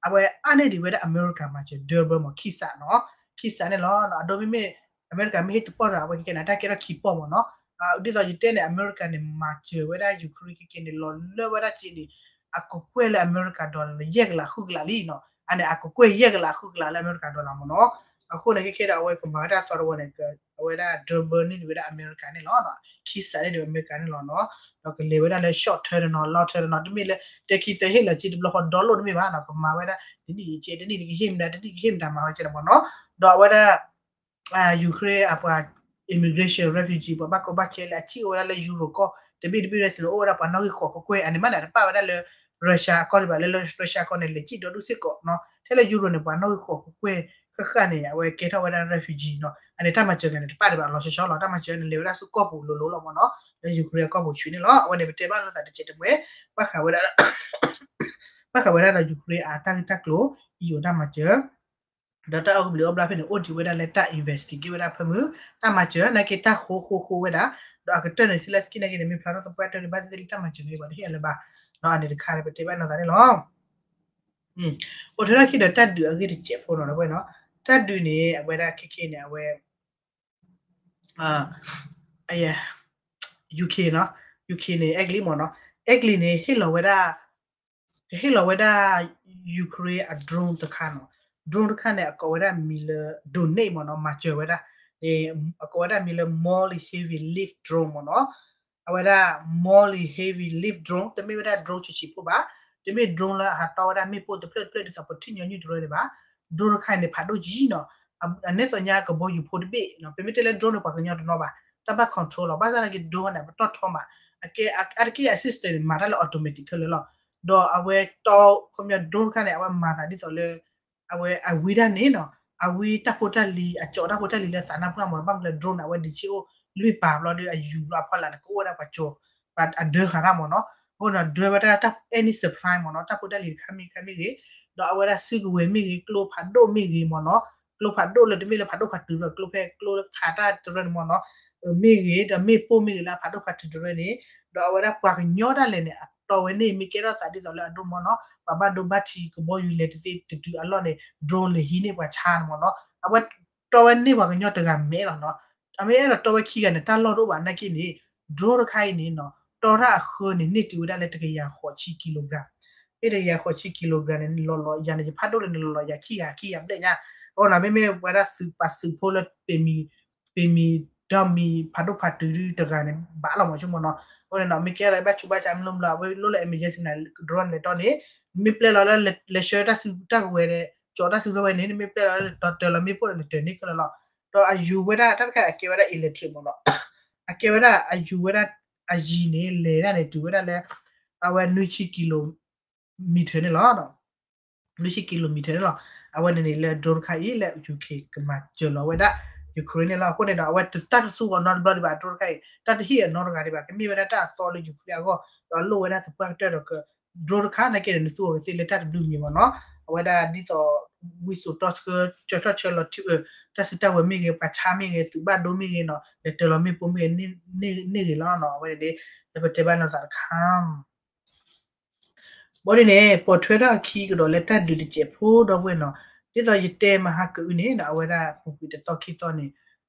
အဝဲအါန့ၢ်ဒံးဝဲဒၣ် America မၤစၢၤ double မ့ၢ် ခံစးနီၤ, ခံစးန့ၣ်လီၤ. အဒိမ့မ့ၢ် America မ့ၢ်ဟ့ၣ်တပီၢ်ဒီး အဝဲခဲခဲန့ၣ် အတၢ်ကဲထီၣ်ခံပီၢ်မ့ၢ်နီၤ, ဒ်သိးယတဲန့ၣ် America န့ၣ် မၤစၢၤဝဲဒၣ် Ukraine ခဲခဲန့ၣ် လီၤလၢဝဲဒၣ်စ့န့ၣ် အကကွဲၢ်လၢ America dollar လၢယဲၢ်ကလးဃုကလးလံနီၤ, အန့ၣ် အကကွဲၢ်ယဲၢ်ကလးဃုကလးလၢ America dollar မ့ၢ်နီၤ, အဃိန့ၣ်ခဲခဲဒီး အဝဲကမၤဝဲဒၣ်သီတဝီန့ၣ် အဝဲဒၣ် double န့ၢ်ဒံးဝဲဒၣ် America န့ၣ်လီၤ, ခံစးန့ၢ်ဒံးဝဲ America န့ၣ်လီၤနီၤ, ဒီးကလဲၤဝဲဒၣ်လၢ short term နီၤ long term နီၤ, တမ့ၢ်လၢ တဲခံသၢဟ့ၣ်လီၤစ့တဘျီဃီ download တမ့ၢ်ဘၣ်နီၤ, ကမၤဝဲဒၣ် တနံၣ်အံၤကဲ တနံၣ်တကဟ့ၣ်မတၤ တနံၣ်ကဟ့ၣ်မတၤ မၤဝဲကဲလၢမ့ၢ်နီၤ, ဒီးအဝဲဒၣ် Ukraine အပှၤ immigration refugee ပှၤဘၣ်ကီဘၣ်ခဲလၢအစံၣ်အိၣ်ဝဲဒၣ်လၢ Euro ကီၢ် တဘ့ၣ်တဘ့ၣ်ဝဲစ့န့ၣ် အိၣ်ဝဲဒၣ်ပှၤနီၣ်ဂံၢ်ဃိးကကွဲၢ် အန့ၣ်မးန့ၣ် တပာ်ဝဲဒၣ်လၢ Russia အကီၢ်ဒံးဘၣ် လၢ Russia ကီၢ်န့ၣ် လဲၤစံၣ်ဒီဒူၣ်စ့ၢ်ကီးနီၤ, ထဲလၢ Euro န့ၣ် ပှၤနီၣ်ဂံၢ်ဃိးကကွဲၢ်ဃၣ်ဃၣ်န့ၣ် အဝဲကဲထီၣ်ဝဲဒၣ် refugee နီၤ, အန့ၣ်တၢ်မၤစၢၤန့ၣ် တပာ်ဒံးဘၣ်လီၤဆီဆီလီၤ, တၢ်မၤစၢၤန့ၣ် လဲၤဝဲဒၣ်ဆူကီၢ်ပူၤလိၤလိၤလီၤမ့ၢ်နီၤ, လၢ Ukraine အကီၢ်ပူၤဆူန့ၣ်လီၤ, အဝဲန့ၣ်ပတဲဘၣ်လိာ်သးတစဲးတမှဲၤ ဘၣ်ဃးဝဲဒၣ် ဘၣ်ဃးဝဲဒၣ်ဒီး Ukraine အတၢ်ဂ့ၢ်တၢ်ကျိၤ EU တၢ်မၤစၢၤ ဒီးတၢ်အိၣ်ကဘျံးအိၣ်ဘျါဖဲန့ၣ် အိၣ်ဒံးဝဲဒၣ်လၢတၢ် investigate ဝဲဒၣ်ဖၢမုၢ် တၢ်မၤစၢၤနာ်က့တၢ်ဃိဃိဃိဝဲဒၣ်, ဒီးအကတၢၢ်န့ၣ် Zelenskyy နာ်က့န့ၣ် မ့ၢ်ဖျါထီၣ်သပှၢ်တၢၢ်ဒံးဘၣ်သ့ၣ်သ့ၣ်လံ တၢ်မၤစၢၤန့ၣ် ပှၤတဟ့ၣ်အလၢၤဘၣ်, ဒီးအန့ၣ်တခါန့ၣ် ပတဲဘၣ်နီၢ်သးန့ၣ်လီၤ. အိၣ်ထွဲထီၣ်ခံဒီးတၢ်ဒုးအဂ့ၢ်တစဲးဖိနီၤ ဒီပုၢ်ဝဲၢ်နီၤ, တၢ်ဒုးန့ၣ် အဝဲဒၣ်ခဲခဲန့ၣ် အဝဲ UK နီၤ, UK န့ၣ် အဲကလံးမ့ၢ်နီၤ, အဲကလံးန့ၣ် ဟ့ၣ်လီၤဝဲဒၣ် ကဟ့ၣ်လီၤဝဲဒၣ် Ukraine အ drone တခါနီၤ, drone တခါန့ၣ် အကိးဝဲဒၣ်မံၤလၢ Donek မ့ၢ်နီၤ, မၤစၢၤဝဲဒၣ်, အကိးဝဲဒၣ်မံၤလၢ Mali Heavy Lift Drone မ့ၢ်နီၤ, အဝဲဒၣ် Mali Heavy Lift Drone တမ့ၢ်ဝဲဒၣ် drone ဆံးဆံးဖိဘၣ်, တမ့ၢ် drone လၢအဟးတီဝဲဒၣ်မ့ၣ်ပိၢ်တဖျၢၣ်တဖျၢၣ်ဒ်သိးပထံၣ်ညီနုၢ်တရၢန့ၣ်ဘၣ်, drone တခါအံၤန့ၣ် ဖးဒိၣ်ကံနီၤ, အန့ၣ်သိးညါကဘီယူၤဖိတဘ့ၣ်, ပမ့ၢ်တဲလၢ drone န့ၣ် ပှၤကညီတနီၤဘၣ်, တၢ်ဘၣ် control လီၤ, ဘၣ်ဆၣ်နာ်က့ drone န့ၣ် ပတီၢ်ထီမး, အကဲအါတက့ၢ်အ system န့ၣ် မၤတၢ်လၢ automatic ခဲလၢာ်လီၤ, ဒီးအဝဲတီ ခီပညီ drone တခါန့ၣ် အဝဲမၤသးဒ်သိးလၢ အဝဲအဝံတၢ်န့ၣ်နီၤ, အဝံတၢ်ဖိတၢ်လံၤ အကၠီးတၢ်ဖိတၢ်လံၤလၢသးနါပှၢ်မ့ၢ်နီၤ, ဘၣ်မနုၤလဲၣ် drone န့ၣ် အဝဲဒံးဆ့အိၣ်လွံၢ်ပၤဘျီဒီး အယူၤဘျီအဖီလာ်န့ၣ် ကအိၣ်ဝဲဒၣ်ပှၤကၠီၤ ပှၤအဒၢဃာ်တၢ်မ့ၢ်နီၤ, အဃိန့ၣ် ဒၢဝဲဒၣ်တၢ် any supply မ့ၢ်နီၤ, တၢ်ဖိတၢ်လံၤတခါမ့ၢ်တခါမ့ၢ်ဂ့ၤ, ဒီးအဝဲဒၣ်စုကဝဲၤမ့ၢ်ဂ့ၤ ကျိဖးဒိၣ်မ့ၢ်ဂ့ၤမ့ၢ်နီၤ, ကျိဖးဒိၣ်လၢတမ့ၢ်လၢဖးဒိၣ်ဖးတုၤဒီး ကျိဖဲကျိလၢခးတၢ်တရၢန့ၣ်မ့ၢ်နီၤ, မ့ၢ်ဂ့ၤ ဒီးမ့ၣ်ပိၢ်မ့ၢ်ဂ့ၤလၢအဖးဒိၣ်ဖးတုၤတရၢန့ၣ်, ဒီးအဝဲဒၣ်ပှၤကညီဒၣ်လဲာ်န့ၣ် အတီဝဲန့ၣ် မ့ၢ်ကဲထီၣ်သးဒ်သိးလၢအဒိၣ်မ့ၢ်နီၤ, ပှၤဘၣ်ဒိဘၣ်ထံးကဘီယူၤလဲၤတသ့တတုၤအလီၢ်န့ၣ် drone လဲၤဟံးန့ၢ်ပှၤဆါန့ၣ်မ့ၢ်နီၤ, အဝဲတီဝဲန့ၢ်ပှၤကညီတဂၤမဲာ်လီၤနီၤ, အမ့ၢ်အဲၣ်ဒိးတီဝဲခံဂၤန့ၣ် တၢ်လီၢ်တအိၣ်ဘၣ်နာ်က့န့ၣ် drone တခါအံၤန့ၣ်နီၤ တီတၢ်အဃၢန့ၣ် န့ၢ်တုၤဝဲဒၣ်လၢတကယၤဃိးဆံ kilogram, မ့ၢ်တကယၤဃိးဆံ kilogram န့ၣ် လီၤလီၤယၤန့ၣ် ယဖးဒိၣ်လၢန့ၣ် လီၤလီၤယၤခံဂၤခံဂၤဘျဲၣ်ညါ, အဃိနီၤ မ့မ့ၢ်ဝဲဒၣ်သုးပာ်သုးဖိလၢ ပ့ၤမံၤဒီမံၤဖးဒိၣ်ဖးတုၤတဂၤန့ၣ် ဘၣ်လီၤမ့ၢ်ဆိကမိၣ်နီၤ, အဃိန့ၣ်နီၤ မ့ၢ်ကဲသးဘၣ်ဆူးဘၣ်ဆါ မ့ၢ်လိၣ်မ့ၢ်လိၣ် အဝဲလိၣ်လၢ emergency န့ၣ် drone လဲၤတီန့ၣ်, မ့ၢ်ပျဲလီၤလၢလဲၤဆှၢတၢ်စုတၢ်ကဝဲၤဒီး ကၠီၤတၢ်စုတၢ်ကဝဲၤန့ၣ် မ့ၢ်ပျဲလီၤလၢတီၤတၢၤလီၤမ့ၣ်ပိၢ်ဒီး နတၢၤန့ၢ်ခဲလၢာ်လီၤ, ဒီးအယူၤဝဲဒၣ်တၢ်တခါ အကဲဝဲဒၣ် electric မ့ၢ်နီၤ, အကဲဝဲဒၣ်အယူၤဝဲဒၣ် အယံၤန့ၣ် လဲၤဒၣ်န့ၣ် တုၤဝဲဒၣ်လၢ အဝဲနွံဆံ kilometer န့ၣ်လီၤ နွံဆံ kilometer န့ၣ်လီၤ, အဝဲန့ၣ်န့ၣ်လၢ drone တခါအံၤလၢ UK ကမၤစၢၤလီၤဝဲဒၣ် Ukraine န့ၣ်လီၤ, အဃိန့ၣ်ဒီး အဝဲတၢ်တသူအီၤနီတဘျီဒံးဘၣ် drone တခါအံၤ တၢ်တဟ့ၣ်အီၤနီတဂၤဒံးဘၣ် ကမ့ၢ်ဝဲဒၣ်တၢ်အသီလၢ Ukraine အဂီၢ် ဒီးလိၣ်ဝဲဒၣ်သပှၢ်ကတၢၢ်ဒီး drone တခါနာ်က့န့ၣ် နသူအီၤကသ့လၢတၢ်တဘျုးမံၤမ့ၢ်နီၤ, အဝဲဒၣ်ဒ်သိး ဝံစိာ်တီဆှၢ ကၠီၤထီၣ်ဆှၢလီၤထံ တၢ်စုတၢ်ဝဲၤမ့ၢ်ဂ့ၤ ပှၤဆါမ့ၢ်ဂ့ၤ သုးဘၣ်ဒိမ့ၢ်ဂ့ၤနီၤ လဲၤတၢၤလီၤမ့ၣ်ပိၢ်မ့ၢ်ဂ့ၤ န့ၢ်ဂ့ၤလီၤနီၤ အဝဲန့ၣ် လၢပတဲဘၣ်နီၢ်သးတခါ ဘၣ်ဒ်န့ၣ် ပိာ်ထွဲထီၣ်အခံကဒီးလၢတၢ်ဒုးတစဲးဖိ ဒီပုၢ်ဝဲၢ်နီၤ, ဒ်သိးယတဲမဟါကအုန့ၣ် အဝဲဒၣ်ပူၤကွံာ်တသီခံသီန့ၣ်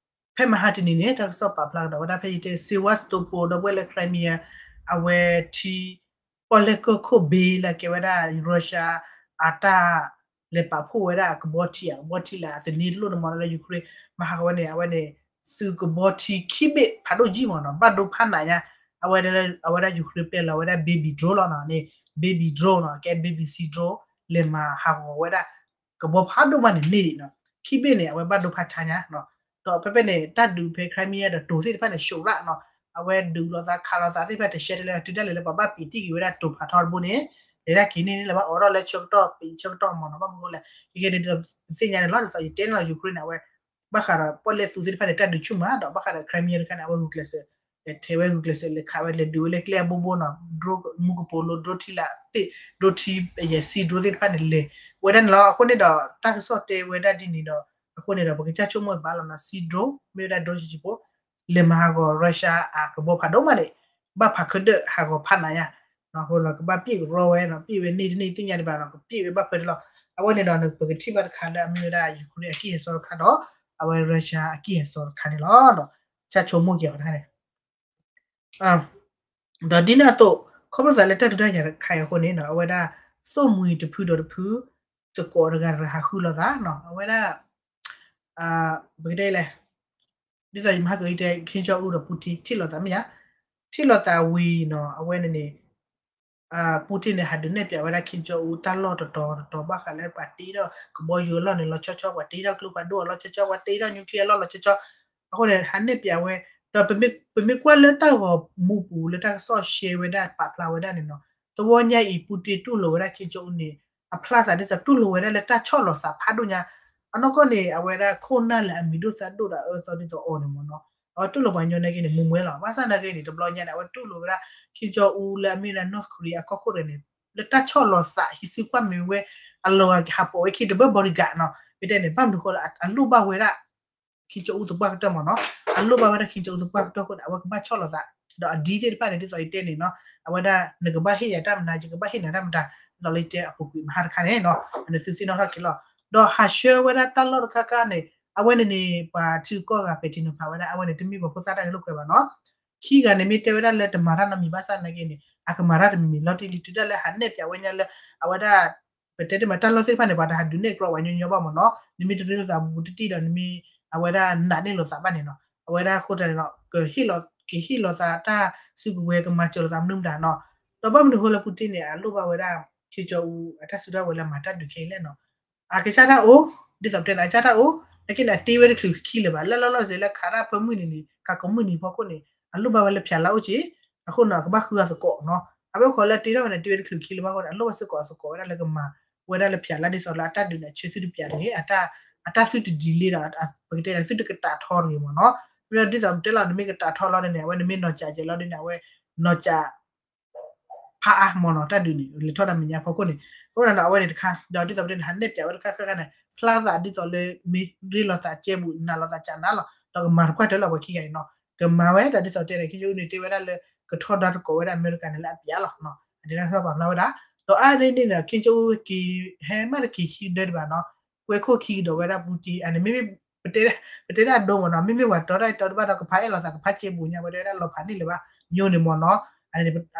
ဖဲမဟါတနံၤန့ၣ် တၢ်ကစီၣ်ပာ်ဖျါကဒီးဝဲဒၣ်ဖဲယတဲ Sevastopol ဒီပုၢ်ဝဲၢ်လၢ Crimea အဝဲထံ ပီၣ်လဲၣ်ကီၢ်ခိၣ်ဘ့လၢကဲဝဲဒၣ် Russia အတၢ်လဲၤပာ်ဖှိၣ်ဝဲဒၣ်အကဘီထံ အကဘီထံလၢအသန့ၤတလိၣ်န့ၣ်မ့ၢ်နီၤ လၢ Ukraine မဟါကဝဲန့ၣ် အဝဲန့ၣ် သုးကဘီထံခံဘ့ၣ်ဖးဒိၣ်ကံမ့ၢ်နီၤ ဘၣ်ဒိဖးနးညါ, အဝဲဒၣ် အဝဲဒၣ် Ukraine ပျဲလီၤဝဲဒၣ် baby drone လီၤနီၤန့ၣ် baby drone နီၤ ကဲ baby sea drone လဲၤမၤဟးဂီၤဝဲဒၣ် ကဘီဖးဒိၣ်မးန့ၣ်န့ၢ်ဒံးနီၤ ခံဘ့ၣ်န့ၣ် အဝဲဘၣ်ဒိဖးဆါညါနီၤ, ဒီးဖဲဖဲန့ၣ် တၢ်ဒုးဖဲ Crimea ဒီးတိၤသ့ၣ်တဖၣ်န့ၣ် ရှုံးရၣ်နီၤ, အဝဲဒုးလိာ်သးခးလိာ်သးသ့ၣ်တဖၣ် တရှဲတလဲ တုၤဒၣ်လဲာ်လၢပှၤဘၣ်ပံးတံၢ်က့ၤဝဲဒၣ်တိၤဖးထီတဘိန့ၣ် လဲၤဒၣ်က့ၤန့ၣ်န့ၣ်လၢဘၣ်အိးထီၣ်လၢဆၢကတီၢ်ပံးဆၢကတီၢ်မ့ၢ်နီၤ ဘၣ်မနုၤဃိလဲၣ် ခဲကဲန့ၣ်ဒ်သိးပသ့ၣ်ညါန့ၣ်လီၤ ဒ်သိးယတဲန့ၣ်လီၤ Ukraine န့ၣ် အဝဲ ဘၣ်ဃးဒီးပီၣ်လဲၣ်သူသ့ၣ်တဖၣ်န့ၣ် တၢ်ဒုးဆူၣ်မး ဒီးဘၣ်ဃးဒီး Crimea တခါန့ၣ် အဝဲဂုာ်ကျဲးစၢး ထဲဝဲဂုာ်ကျဲးစၢးလဲၤခးဝဲလဲၤဒုးဝဲလၢကျဲအဘိဘိနီၤ drone မူကပိာ်လိ drone ထံလာ်သ့ၣ် drone ထံ sea drone သ့ၣ်တဖၣ်န့ၣ် လဲၤဝဲဒၣ်န့ၣ်လီၤ. အဃိန့ၣ်ဒီး တၢ်ကစီၣ်တဲဝဲဒၣ်ဒ်န့ၣ်ဒီး အဃိန့ၣ်ဒီး ပကစၢ်ဆိကမိၣ်ဘၣ်လီၤနီၤ sea drone မ့ၢ်ဝဲဒၣ် drone ဆံးဆံးဖိ လဲၤမၤဟးဂီၤ Russia အကဘီဖးဒိၣ်မးန့ၣ် ဘၣ်ဖးခၢဒၢးဟးဂီၤဖးနးညါ အဃိဒီး ကဘၣ်ပျ့ၢ်ကရီဝဲနီၤ ပျ့ၢ်ဝဲန့ၢ်တန့ၢ်သ့ၣ်ညါဒံးဘၣ်နီၤ ကပျ့ၢ်ဝဲဘၣ်ဖဲတလီၤ. အဝဲန့ၣ်ဒီး ပကထံၣ်ဘၣ်တခါလၢအမ့ၢ်ဝဲဒၣ် Ukraine အကံၢ်ဟဲစီတခါဒီး အဝဲ Russia အကံၢ်ဟဲစီတခါန့ၣ်လီၤ. ဒီး ကစၢ်ဆိကမိၣ်က့ၤအီၤတခါန့ၣ် ဒီးဒ်န့ၣ်အသိး ခီဖျိသးလၢတၢ်ဒုးတၢ်ယၤတခါအံၤအဃိန့ၣ်နီၤ အဝဲဒၣ် သိၣ်မှံၤတဖုဒီးတဖု သကိးတဂၤတဂၤဟးဃုလိာ်သးနီၤ အဝဲဒၣ် ပကတဲလဲၣ် ဒ်သိးယမၤဟးကၢအံၤတဲ Kim Jong Un ဒီး Putin ထံၣ်လိာ်သးမ့ၢ်ဧါ ထံၣ်လိာ်သးဝံၤနီၤ အဝဲန့ၣ်န့ၣ် Putin န့ၣ် ဟးဒုးနဲၣ်ပၠးဝဲဒၣ် Kim Jong Un တၢ်လီၢ်တတီၤတတီၤ ဘၣ်ဃးလၢပှၤတ့ထီၣ်ကဘီယူၤအလီၢ်န့ၣ် လီၤဆီဆီ ပှၤတ့ထီၣ်ကျိဖးဒိၣ်အလီၢ်ဆီဆီ ပှၤတ့ထီၣ် nuclear အလီၢ်လီၤဆီဆီ အဃိန့ၣ် ဟးနဲၣ်ပၠးဝဲ ဒီးပမ့ၢ်ကွၢ်လၢတၢ်ဂီၤမူပူၤလၢတၢ်ကစီၣ်ရှဲဝဲဒၣ်ပာ်ဖျါဝဲဒၣ်န့ၣ်နီၤ တဝီညါအံၤ Putin တူၢ်လိာ်ဝဲဒၣ် Kim Jong Un န့ၣ် အဖျါသးဒ်သိးတူၢ်လိာ်ဝဲဒၣ်လၢတၢ်ဆီၣ်လီၤသးဖးဒိၣ်ညါ အနီၢ်ကီၢ်န့ၣ် အဝဲဒၣ်ခိၣ်နၢ်လၢအမံၤဒိၣ်သးဒိၣ်ဒီးအအၢအသီဒ်သိးအီၤန့ၣ်မ့ၢ်နီၤ အဝဲတူၢ်လိာ်ပှၤကညီနာ်က့န့ၣ် မုာ်မွဲလီၤ ဘၣ်ဆၣ်နာ်က့န့ၣ် တဘျီညါန့ၣ် အဝဲတူၢ်လိာ်ဝဲဒၣ် Kim Jong Un လၢအမ့ၢ်ဝဲဒၣ် North Korea အကီၢ်ခိၣ်တဂၤန့ၣ် လၢတၢ်ဆီၣ်လီၤသးဟံးစုကွၢ်မ့ၢ်ဝဲ အလီၤဂာ်ကဟးပိာ်ဝဲခံတဘၢ bodyguard နီၤ မ့ၢ်တဲန့ၣ် ဘၣ်မနုၤဃိလၢအလိၣ်ဘၣ်ဝဲဒၣ် Kim Jong Un သပှၢ်ကတၢၢ်မ့ၢ်နီၤ အလိၣ်ဘၣ်ဝဲဒၣ် Kim Jong Un သပှၢ်ကတၢၢ်အဃိန့ၣ် အဝဲကဘၣ်ဆီၣ်လီၤသး ဒီးအဒ်သ့ၣ်တဖၣ်န့ၣ် ဒ်သိးယတဲန့ၣ်နီၤ အဝဲဒၣ် နကဘၣ်ဟ့ၣ်ယၤတၢ်မနုၤ ယကဘၣ်ဟ့ၣ်နၤတၢ်မနုၤ ဒ်သိးလၢယတဲအပူၤကွံာ်မဟါတခါန့ၣ်နီၤ အန့ၣ်သုသ့ၣ်နီၣ်ထီၣ်က့ၤလီၤ ဒီးဟးဆှၢဝဲဒၣ်တၢ်လီၢ်တခါခါန့ၣ် အဝဲန့ၣ်န့ၣ် ပှၤထံကီၢ်ဂၤပဲာ်ထံနီၤဖးဝဲဒၣ် အဝဲန့ၣ် တမ့ၢ်ပှၤဖိသၣ်တၢ်ဂဲၤလိာ်ကွဲဘၣ်နီၤ ခံဂၤန့ၣ်မ့ၢ်တဲဝဲဒၣ်လၢတမၤတၢ်နီတမံၤ ဘၣ်ဆၣ်နာ်က့န့ၣ် အကမၤတၢ်တမံၤမံၤ လီၤတံၢ်လံ တုၤဒၣ်လၢဟးနဲၣ်ပၠးဝဲညါလၢ အဝဲဒၣ် ပတဲတ့ၢ်မး တၢ်လီၢ်သ့ၣ်တဖၣ်န့ၣ် ပှၤတဟးဒုးနဲၣ်ကြီပှၤညီညီဘၣ်မ့ၢ်နီၤ နမ့ၢ်တရ့လိာ်သးဘူးတံၢ်တံၢ်ဒီး နမ့ၢ် အဝဲဒၣ်နာ်န့ၢ်လိာ်သးဘၣ်န့ၣ်နီၤ အဝဲဒၣ်အဃိတၢ်န့ၣ်ဒီး ကဟ့ၣ်လီၤ ကဟ့ၣ်လီၤသးတၢ်စုကဝဲၤ ကမၤစၢၤလိာ်သးမနုၤမတၤနီၤ ဒီးဘၣ်မနုၤအဃိလၢ Putin န့ၣ် အလိၣ်ဘၣ်ဝဲဒၣ် Kim Jong Un အတၢ်စုတၢ်ဝဲၤလၢမၤတၢ်ဒုးခဲအံၤလဲၣ်နီၤ အကစၢ်တၢ်အိၣ် ဒ်သိးပတဲန့ၣ် အကစၢ်တၢ်အိၣ် နာ်က့န့ၣ် အတ့ဝဲတချုးခံလၢၤဘၣ် လၢလီၢ်လီၢ်စ့ၢ်လၢခးတၢ်ဖၢမုၢ်နံၤန့ၣ် ခးကိးမုၢ်နံၤဖီခိၣ်န့ၣ် အလိၣ်ဘၣ်ဝဲလၢဖၠးလၢ်အိၣ်က့ၤ အဃိန့ၣ် ကဘၣ်ဃုအသကိးနီၤ အဝဲအိၣ်ခိးလၢတ့ထီၣ်ဝဲန့ၣ် တ့ဝဲတချုးခံလၢၤဘၣ်အဃိန့ၣ် အလိၣ်ဘၣ်စ့ၢ်ကီးအသကိးဝဲဒၣ်လၢကမၤဝဲဒၣ်လၢဖၠးလၢ် ဒ်သိးလၢအတၢ်ဒုးန့ၣ် အဆၢသုတပျးတဂ့ၤ အတၢ်သုတ delay ဒီး ပကတဲန့ၣ် သုတကတးထီတဂ့ၤမ့ၢ်နီၤ မ့ၢ်ဒ်သိးပတဲလီၤ နမ့ၢ်ကတးထီလီၤန့ၣ် အဝဲနမ့ၢ်နီၤစးကဲလီၤဒ်န့ၣ် အဝဲနီၤစး ဖးအါမ့ၢ်နီၤ တၢ်ဒုးန့ၣ် လဲၤထီၣ်တၢ်မဲာ်ညါဖီခိၣ်န့ၣ် အဃိန့ၣ်ဒီး အဝဲန့ၣ်တခါ ဒီးဒ်သိးပတဲန့ၣ် ဟးနဲၣ်ပၠးဝဲတခါခါခါန့ၣ် ဖျါသးဒ်သိးလၢမ့ၢ်ရ့လိာ်သးကဲဘူး နာ်လိာ်သးကနၤလီၤ ဒီးကမၤတကွၢ်တၢ်လၢပှၤခံဂၤအံၤနီၤ ကမၤဝဲဒီးဒ်သိးတဲန့ၣ် Kim Jong Un န့ၣ် တဲဝဲဒၣ်လၢ ကထီဒါသကိးဝဲဒၣ်အမဲရကၤန့ၣ်လၢအပျးလီၤ အန့ၣ်တၢ်ကစီၣ်ပာ်ဖျါဝဲဒၣ် ဒီးအါန့ၢ်န့ၣ်ဒီး Kim Jong Un က့ၤဟဲမးတက့ၤခံကဒၢဒံးဘၣ်နီၤ ကွဲခိၣ်ခံကဒီးဝဲဒၣ် Putin အန့ၣ်မ့မ့ၢ် ပတဲဒၣ်ဒိမ့ၢ်နီၤ မ့မ့ၢ်ပှၤတီတၢ်အဲၣ်တီတဘၣ်ဒီး ကဖးအဲၣ်လိာ်သး ကဖးကဲဘူးညါ ဝဲဒၣ်လီၤဖးန့ၢ်လၢၤဘၣ် မျိုးန့ၣ်မ့ၢ်နီၤ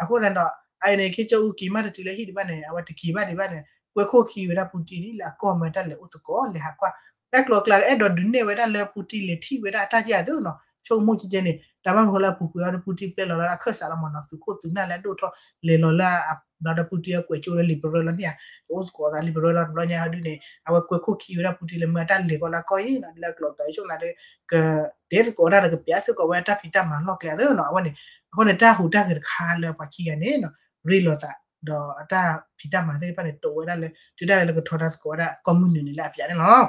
အဃိန့ၣ်ဒီး အအံၤန့ၣ် Kim Jong Un က့ၤမးတတုၤလၢဟံၣ်ဒံးဘၣ်န့ၣ် အဝဲတက့ၤဘၣ်ဒံးဘၣ်န့ၣ် ကွဲခိၣ်ခံဝဲဒၣ် Putin န့ၣ် လၢအကီၢ်မ့ၢ်တၢ်လဲၤအိၣ်သကိး လဲၤဟးကွၢ် တၢ်ကျိၤကျါကအဲၣ်ဒိးဒုးနဲၣ်ဝဲဒၣ်လၢ Putin လဲၤထံၣ်ဝဲဒၣ်အတၢ်ကဲအသိးနီၤ ဆိကမိၣ်ကဲကဲန့ၣ် တၢ်ဘၣ်မနုၤဃိလၢအပူၤကွံာ်အီၤဒီး Putin ပျဲလီၤလၢအခၢၣ်စးလီၤမ့ၢ်နီၤ သုးခိၣ်သုးနၢ်လၢအဒိၣ်ထီၣ်လဲၤလီၤလၢ ဘျီဒီး Putin အကွဲးကၠိလၢ liberal လီၤန့ၣ်ဧါ ကအိၣ်သကိးသး liberal လီၤ တဘျီညါဟီဒုန့ၣ် အဝဲကွဲခိၣ်ခံဝဲဒၣ် Putin လၢမ့ၢ်အတၢ်လဲၤကီးလၢအကီၢ်အံၤနီၤ လၢအကျိၤကျါဆိကမိၣ်သးဒီး ကတဲသကိးတၢ်ဒီးကပျးစ့ၢ်ကီးဝဲအတၢ်ဖံးတၢ်မၤလီၢ်ကျဲအသိးနီၤ အဝဲန့ၣ် အဃိန့ၣ် တၢ်ဟူးတၢ်ဂဲၤတခါလၢပှၤခံဂၤန့ၣ်နီၤ ရ့လိာ်သး ဒီးအတၢ်ဖံးတၢ်မၤသ့ၣ်တဖၣ်န့ၣ် တိာ်ဝဲဒၣ်လၢ တုၤဒၣ်လဲာ်လၢကထီဒါသကိးဝဲဒၣ်ကီၢ်မုၢ်နုာ်န့ၣ်လၢအပျးန့ၣ်လီၤ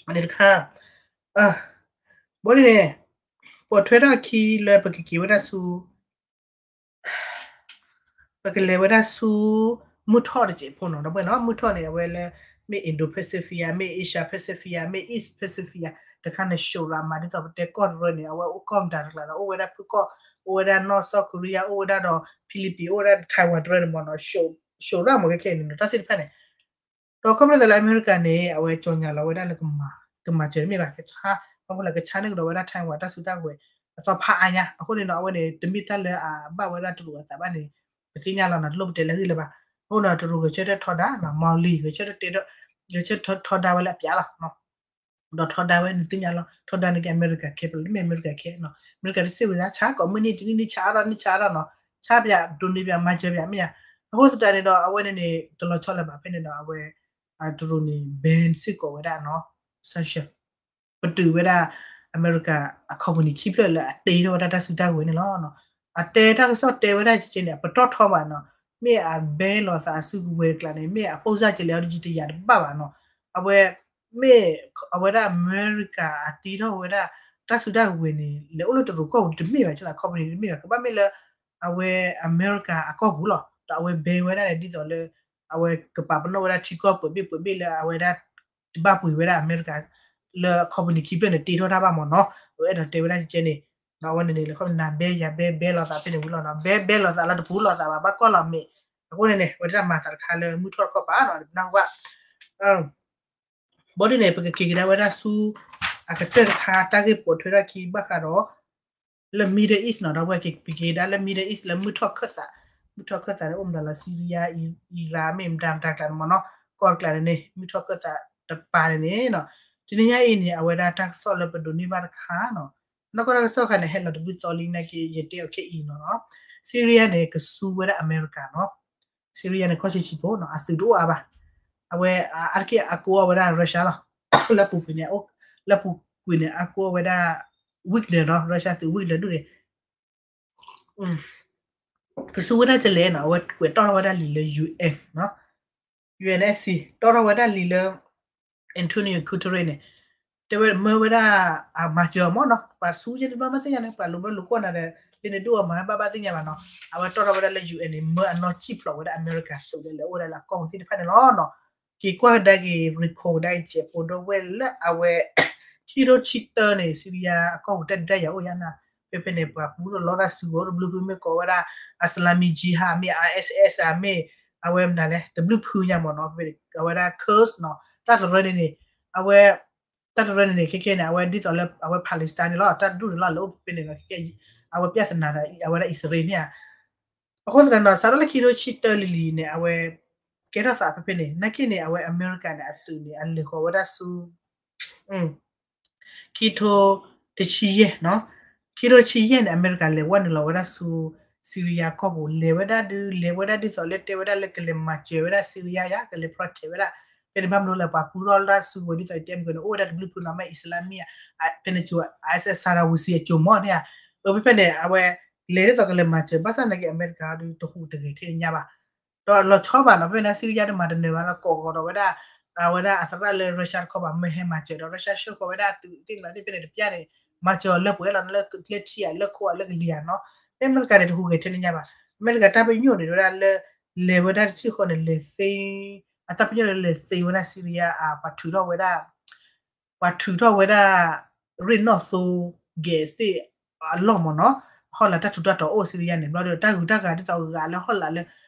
အန့ၣ်တခါ ဘီန့ၣ်န့ၣ် ပိာ်ထွဲထီၣ်အခံလၢပကက့ၤဝဲဒၣ်ဆူ ပကလဲၤဝဲဒၣ်ဆူ မုၢ်ထီၣ်တစဲးဖိနီၤ ဒီပုၢ်ဝဲၢ်နီၤ မုၢ်ထီၣ်န့ၣ် အဝဲလၢ မ့ၢ် Indo-Pacific ဧါ မ့ၢ် Asia Pacific ဧါ မ့ၢ် East Pacific ဧါ တခါန့ၣ် ရှုံးရၣ်မး ဒ်သိးပတဲကီၢ်တရၢန့ၣ် အဝဲအိၣ်ကီၢ်မတၤတကျါဒီး အိၣ်ဝဲဒၣ်ဖုကီၢ် အိၣ်ဝဲဒၣ် North South Korea အိၣ်ဝဲဒၣ်ဒီး Philippines အိၣ်ဝဲဒၣ် Taiwan တရၢန့ၣ်မ့ၢ်နီၤ ရှုံးရၣ်မးခဲခဲအံၤန့ၣ်ဒီး တၢ်သ့ၣ်တဖၣ်န့ၣ် ဒီးခီဖျိသးလၢအမဲရကၤန့ၣ် အဝဲကၠီညါလီၤဝဲဒၣ်လၢ ကမၤစၢၤတမ့ၢ်ဘၣ် ကဆါ ခီဖျိလၢကဆါန့ၢ်ကဒီးဝဲဒၣ် Taiwan တၢ်စုတၢ်ကဝဲၤ အသီဖးအါညါ အဃိန့ၣ်ဒီး အဝဲန့ၣ် တမ့ၢ်တၢ်လၢအဘၣ်ဝဲဒၣ်တရူးအသးဘၣ်န့ၣ် ပသ့ၣ်ညါလီၤနီၤ တလိၣ်ပတဲလၢအဂ့ၢ်လၢၤဘၣ် အဃိန့ၣ် တရူးဂဲၤဆၢထၢၣ်ထီဒါနီၤ Mao Lee ဂဲၤဆၢထၢၣ်တဲ ဂဲၤဆၢထၢၣ်ထီဒါဝဲလၢအပျးလီၤ ဒီးထီဒါဝဲန့ၣ်သ့ၣ်ညါလီၤ ထီဒါန့ၣ်က့ အမဲရကၤခဲ ပလီၢ်တမ့ၢ်အမဲရကၤခဲနီၤ အမဲရကၤတစံးဝဲဒၣ်ဆါ ကိးမုၢ်နံၤတနံၣ်နံၣ်ဆါအါထီၣ်နံၣ်ဆါအါထီၣ်နီၤ ဆါပယၤ ဒိးန့ၢ်ပယၤ မၤစၢၤပယၤမ့ၢ်ဧါ အဃိသတးန့ၣ်ဒီး အဝဲန့ၣ်န့ၣ် တလီၤဆီလၢၤဘၣ်ဖဲန့ၣ်ဒီး အဝဲ တရူးန့ၣ် ban စ့ၢ်ကီးဝဲဒၣ်နီၤ sanction ပတုာ်ဝဲဒၣ် အမဲရကၤအ company ခံဖျၢၣ်လၢအတ့ထီၣ်ဝဲဒၣ်တၢ်စုတၢ်ကဝဲၤန့ၣ်လီၤ. အတဲတၢ်ကစီၣ်တဲဝဲဒၣ်ကဲန့ၣ် အပတီၢ်ထီဘၣ်နီၤ, မ့ၢ်အ ban လိာ်သးအစုကဝဲၤတကျါန့ၣ် မ့ၢ်အပိၢ်စၢ်ကလဲၤအီၤဒ်ယတယာ်တဘၣ်ဘၣ်နီၤ. အဝဲ မ့ၢ်အဝဲဒၣ်အမဲရကၤအတ့ထီၣ်ဝဲဒၣ် တၢ်စုတၢ်ကဝဲၤန့ၣ် လဲၤအိၣ်လၢတရူးကီၢ်ပူၤတမ့ၢ်ဘၣ်, ကသး company တမ့ၢ်ဘၣ်, ကဘၣ်မ့ၢ်လၢ အဝဲအမဲရကၤအကီၢ်ပူၤလီၤ. ဒီးအဝဲ ban ဝဲဒၣ်န့ၣ် ဒ်သိးလၢ အဝဲကပာ်ပနီၣ်ဝဲဒၣ်ထံကီၢ်ပှဲၤဘ့ၣ်ပှဲၤဘ့ၣ်လၢအဝဲဒၣ် တဘၣ်ပှ့ၤဝဲဒၣ်အမဲရကၤ လၢ company ခံဖျၢၣ်န့ၣ် တ့ထီၣ်တၢ်ဘၣ်မ့ၢ်နီၤ. အဝဲအဲၣ်ဒိးတဲဝဲဒၣ်ကဲန့ၣ် အဝဲန့ၣ်န့ၣ် လၢခီပနၤ ban ယၤ ban ban လိာ်သးဖဲန့ၣ်ဝံၤလီၤနီၤ. ban ban လိာ်သးလၢတပူၤလိာ်သးဘၣ် ဘၣ်ကွၢ်လီၤမ့ၢ်. အဃိန့ၣ်န့ၣ် အဝဲတၢ်မၤသးတခါလၢမုၢ်ထီၣ်တခီပၤနီၤ နၢ်ဟူဘၣ် ဘီဒ်န့ၣ် ပကက့ၤကဒါဝဲဒၣ်ဆူ အကတၢၢ်တခါ တၢ်ဂ့ၢ်ပိာ်ထွဲထီၣ်ခံဘၣ်ဃးဒီး လၢ Middle East နီၤ, ဒီပုၢ်ဝဲၢ် ပက့ၤကဒါလၢ Middle East လၢမုၢ်ထီၣ်ခၢၣ်သး, မုၢ်ထီၣ်ခၢၣ်သးန့ၣ် အိၣ်မတၤလီၤ Syria, Iraq မ့ၢ်မတၤမတၤကျါန့ၣ်မ့ၢ်နီၤ, ကီၢ်တကျါန့ၣ်န့ၣ် မုၢ်ထီၣ်ခၢၣ်သးတပၤန့ၣ်န့ၣ်နီၤ. တနံၤညါအံၤန့ၣ် အဝဲဒၣ်တၢ်ကစီၣ်လၢပဒိးန့ၢ်ဘၣ်တခါနီၤ, နီၢ်ကီၢ်တၢ်ကစီၣ်ခါန့ၣ် ဟဲလီၤတဘျုးသီလံနာ်က့ ယတဲအီၤခဲအံၤနီၤနီၤ. Syria န့ၣ် ကဆူဝဲဒၣ်အမဲရကၤနီၤ. Syria န့ၣ် ကီၢ်ဆံးဆံးဖိနီၤ အသုးတအိၣ်အါဘၣ်. အဝဲအါတက့ၢ်အကိးအီၤဝဲဒၣ် Russia လီၤ. လၢပူၤကွံာ်န့ၣ် လၢပူၤကွံာ်န့ၣ် အကိးအီၤဝဲဒၣ် Wagner နီၤ, Russia သုး Wagner ဒူၣ်န့ၣ် ကဆူဝဲဒၣ်ကလဲၣ်နီၤ, အဝဲကွဲးတီၣ်ထီၣ်ဝဲဒၣ်လံာ်လၢ UN နီၤ, UNSC တီၣ်ထီၣ်ဝဲဒၣ်လံာ်လၢ Antonio Guterres န့ၣ် တဲဝဲမၢဝဲဒၣ် အမၤစၢၤအီၤမ့ၢ်နီၤ, ပှၤဆူယဲန့ၣ်ဘျီမ့ၢ်သ့ၣ်ညါန့ၣ် ပှၤလိၤဘၣ်လိၤကွၢ်နၤဒီး လၢန့ၣ်ဒိၣ်အမၤဘၣ်ဘၣ်သ့ၣ်ညါဘၣ်နီၤ. အဝဲတီၣ်ထီၣ်ဝဲဒၣ်လၢ UN န့ၣ် မၢအနီၢ်စံၣ်ဖျိးဝဲဒၣ်အမဲရကၤသုးလၢလဲၤအိၣ်ဝဲဒၣ်လၢအကီၢ်ပူၤသ့ၣ်တဖၣ်န့ၣ်လီၤနီၤ. က့ၤကွၢ်ကဒါက့ၤ recall ကဒါက့ၤ ကဲးဖိဒိၣ်ဝဲၢ်လၢအဝဲ ခံထိဆံတၢန့ၣ် Syria အကီၢ်ပူၤတၢ်ဒုးတၢ်ယၤအိၣ်ယါနၤ, ဖဲဖဲန့ၣ် ပှၤပူထီၣ်လီတၢ်စုကဝဲၤအိၣ်တဘျုးဖု မ့ၢ်ကိးဝဲဒၣ် Islamic Jihad မ့ၢ် ISIS ဧါ မ့ၢ် အဝဲမနုၤလဲၣ် တဘျုးဖုညါမ့ၢ်နီၤ, ဖဲဖဲန့ၣ် အဝဲဒၣ် Kurds နီၤ, တၢ်တရၢန့ၣ်န့ၣ် အဝဲ တၢ်တရၢန့ၣ်န့ၣ် ခဲခဲန့ၣ် အဝဲဒ်သိးလၢအဝဲ Palestine န့ၣ်လီၤ, တၢ်ဒူၣ်န့ၣ်လီၤ လဲၤအိၣ်ဖဲဖဲန့ၣ်လီၤ, အဝဲပြဿနာဒီး အဝဲဒၣ်အံၣ်စရ့လးန့ၣ်ဧါ. အဃိသတးဒီး စးထီၣ်လၢခံထိဆံတၢလံၤလံၤန့ၣ် အဝဲ ကဲထီၣ်သးဖဲဖဲန့ၣ် နာ်က့န့ၣ် အဝဲအမဲရကၤန့ၣ် အသုးန့ၣ် အလဲၤဃီၤဝဲဒၣ်ဆူ ခံထိတဆံယဲၢ်နီၤ, ခံထိတဆံယဲၢ်န့ၣ် အမဲရကၤလဲၤဝဲနုာ်လီၤဝဲဒၣ်ဆူ Syria ကီၢ်ပူၤ လဲၤဝဲဒၣ်ဒုး လဲၤဝဲဒၣ်ဒ်သိးလၢတဲဝဲဒၣ်လၢကလဲၤမၤစၢၤဝဲဒၣ် Syria ယါ ကလဲၤ protect ဝဲဒၣ်, ဖဲန့ၣ်ဘၣ်မနုၤလၢပှၤပူထီၣ်လၢတၢ်စုကဝဲၤဒ်သိးတဲမုၢ်ကနီၤ အိၣ်ဝဲဒၣ်တဘျုးဖုနီၤ မ့ၢ် Islamic ဖဲန့ၣ်ကၠိ ISIS Sarawi အကၠိမ့ၢ်န့ၣ်ဧါ, အဖဲဖဲန့ၣ် အဝဲ လဲၤဒ်သိးကလဲၤမၤစၢၤ ဘၣ်ဆၣ်နာ်က့ အမဲရကၤဒုးတဟူးတဂဲၤထဲန့ၣ်ညါဘၣ် ဒီးလီၤဆီဘၣ်နီၤ, ဖဲဖဲန့ၣ် Syria တမၤတနၢၤဘၣ်လၢကိးဂီၤဒီးဝဲဒၣ် အဝဲဒၣ်အသရၣ်လၢ Russia တခီဘၣ် မၢဟဲမၤစၢၤဒီး Russia ဆှၢဃီၤဝဲဒၣ်အသုးသ့ၣ်မနုၤသ့ၣ်ဖဲန့ၣ်တပျၢ်န့ၣ် မၤစၢၤအီၤလၢပှဲၤလီၤ လၢကျဲထံၣ်ဧါ လၢခိဧါ လၢကလံၤဧါနီၤ, ဖဲအမဲရကၤန့ၣ် တဟူးဂဲၤထဲန့ၣ်ညါဘၣ်. အမဲရကၤတၢ်ပညိၣ်န့ၣ် ဝဲဒၣ်လၢ လဲၤဝဲဒၣ်တဆံဃီန့ၣ် လဲၤသ့ အတၢ်ပညိၣ်လၢလဲၤသ့ဝဲဒၣ် Syria အပှၤထုးထီၣ်ဝဲဒၣ် ပှၤထုးထီၣ်ဝဲဒၣ် ရ့ၣ်နီၣ်သိ gas သ့ၣ်အလီၢ်မ့ၢ်နီၤ, ဟီၣ်လာ်တၢ်ထူးတၢ်တီၤအိၣ် Syria န့ၣ် ဘျီဒီး တၢ်ဂုၤတၢ်ဂၤဒ်သိးဂၤလၢဟီၣ်လာ်လၢ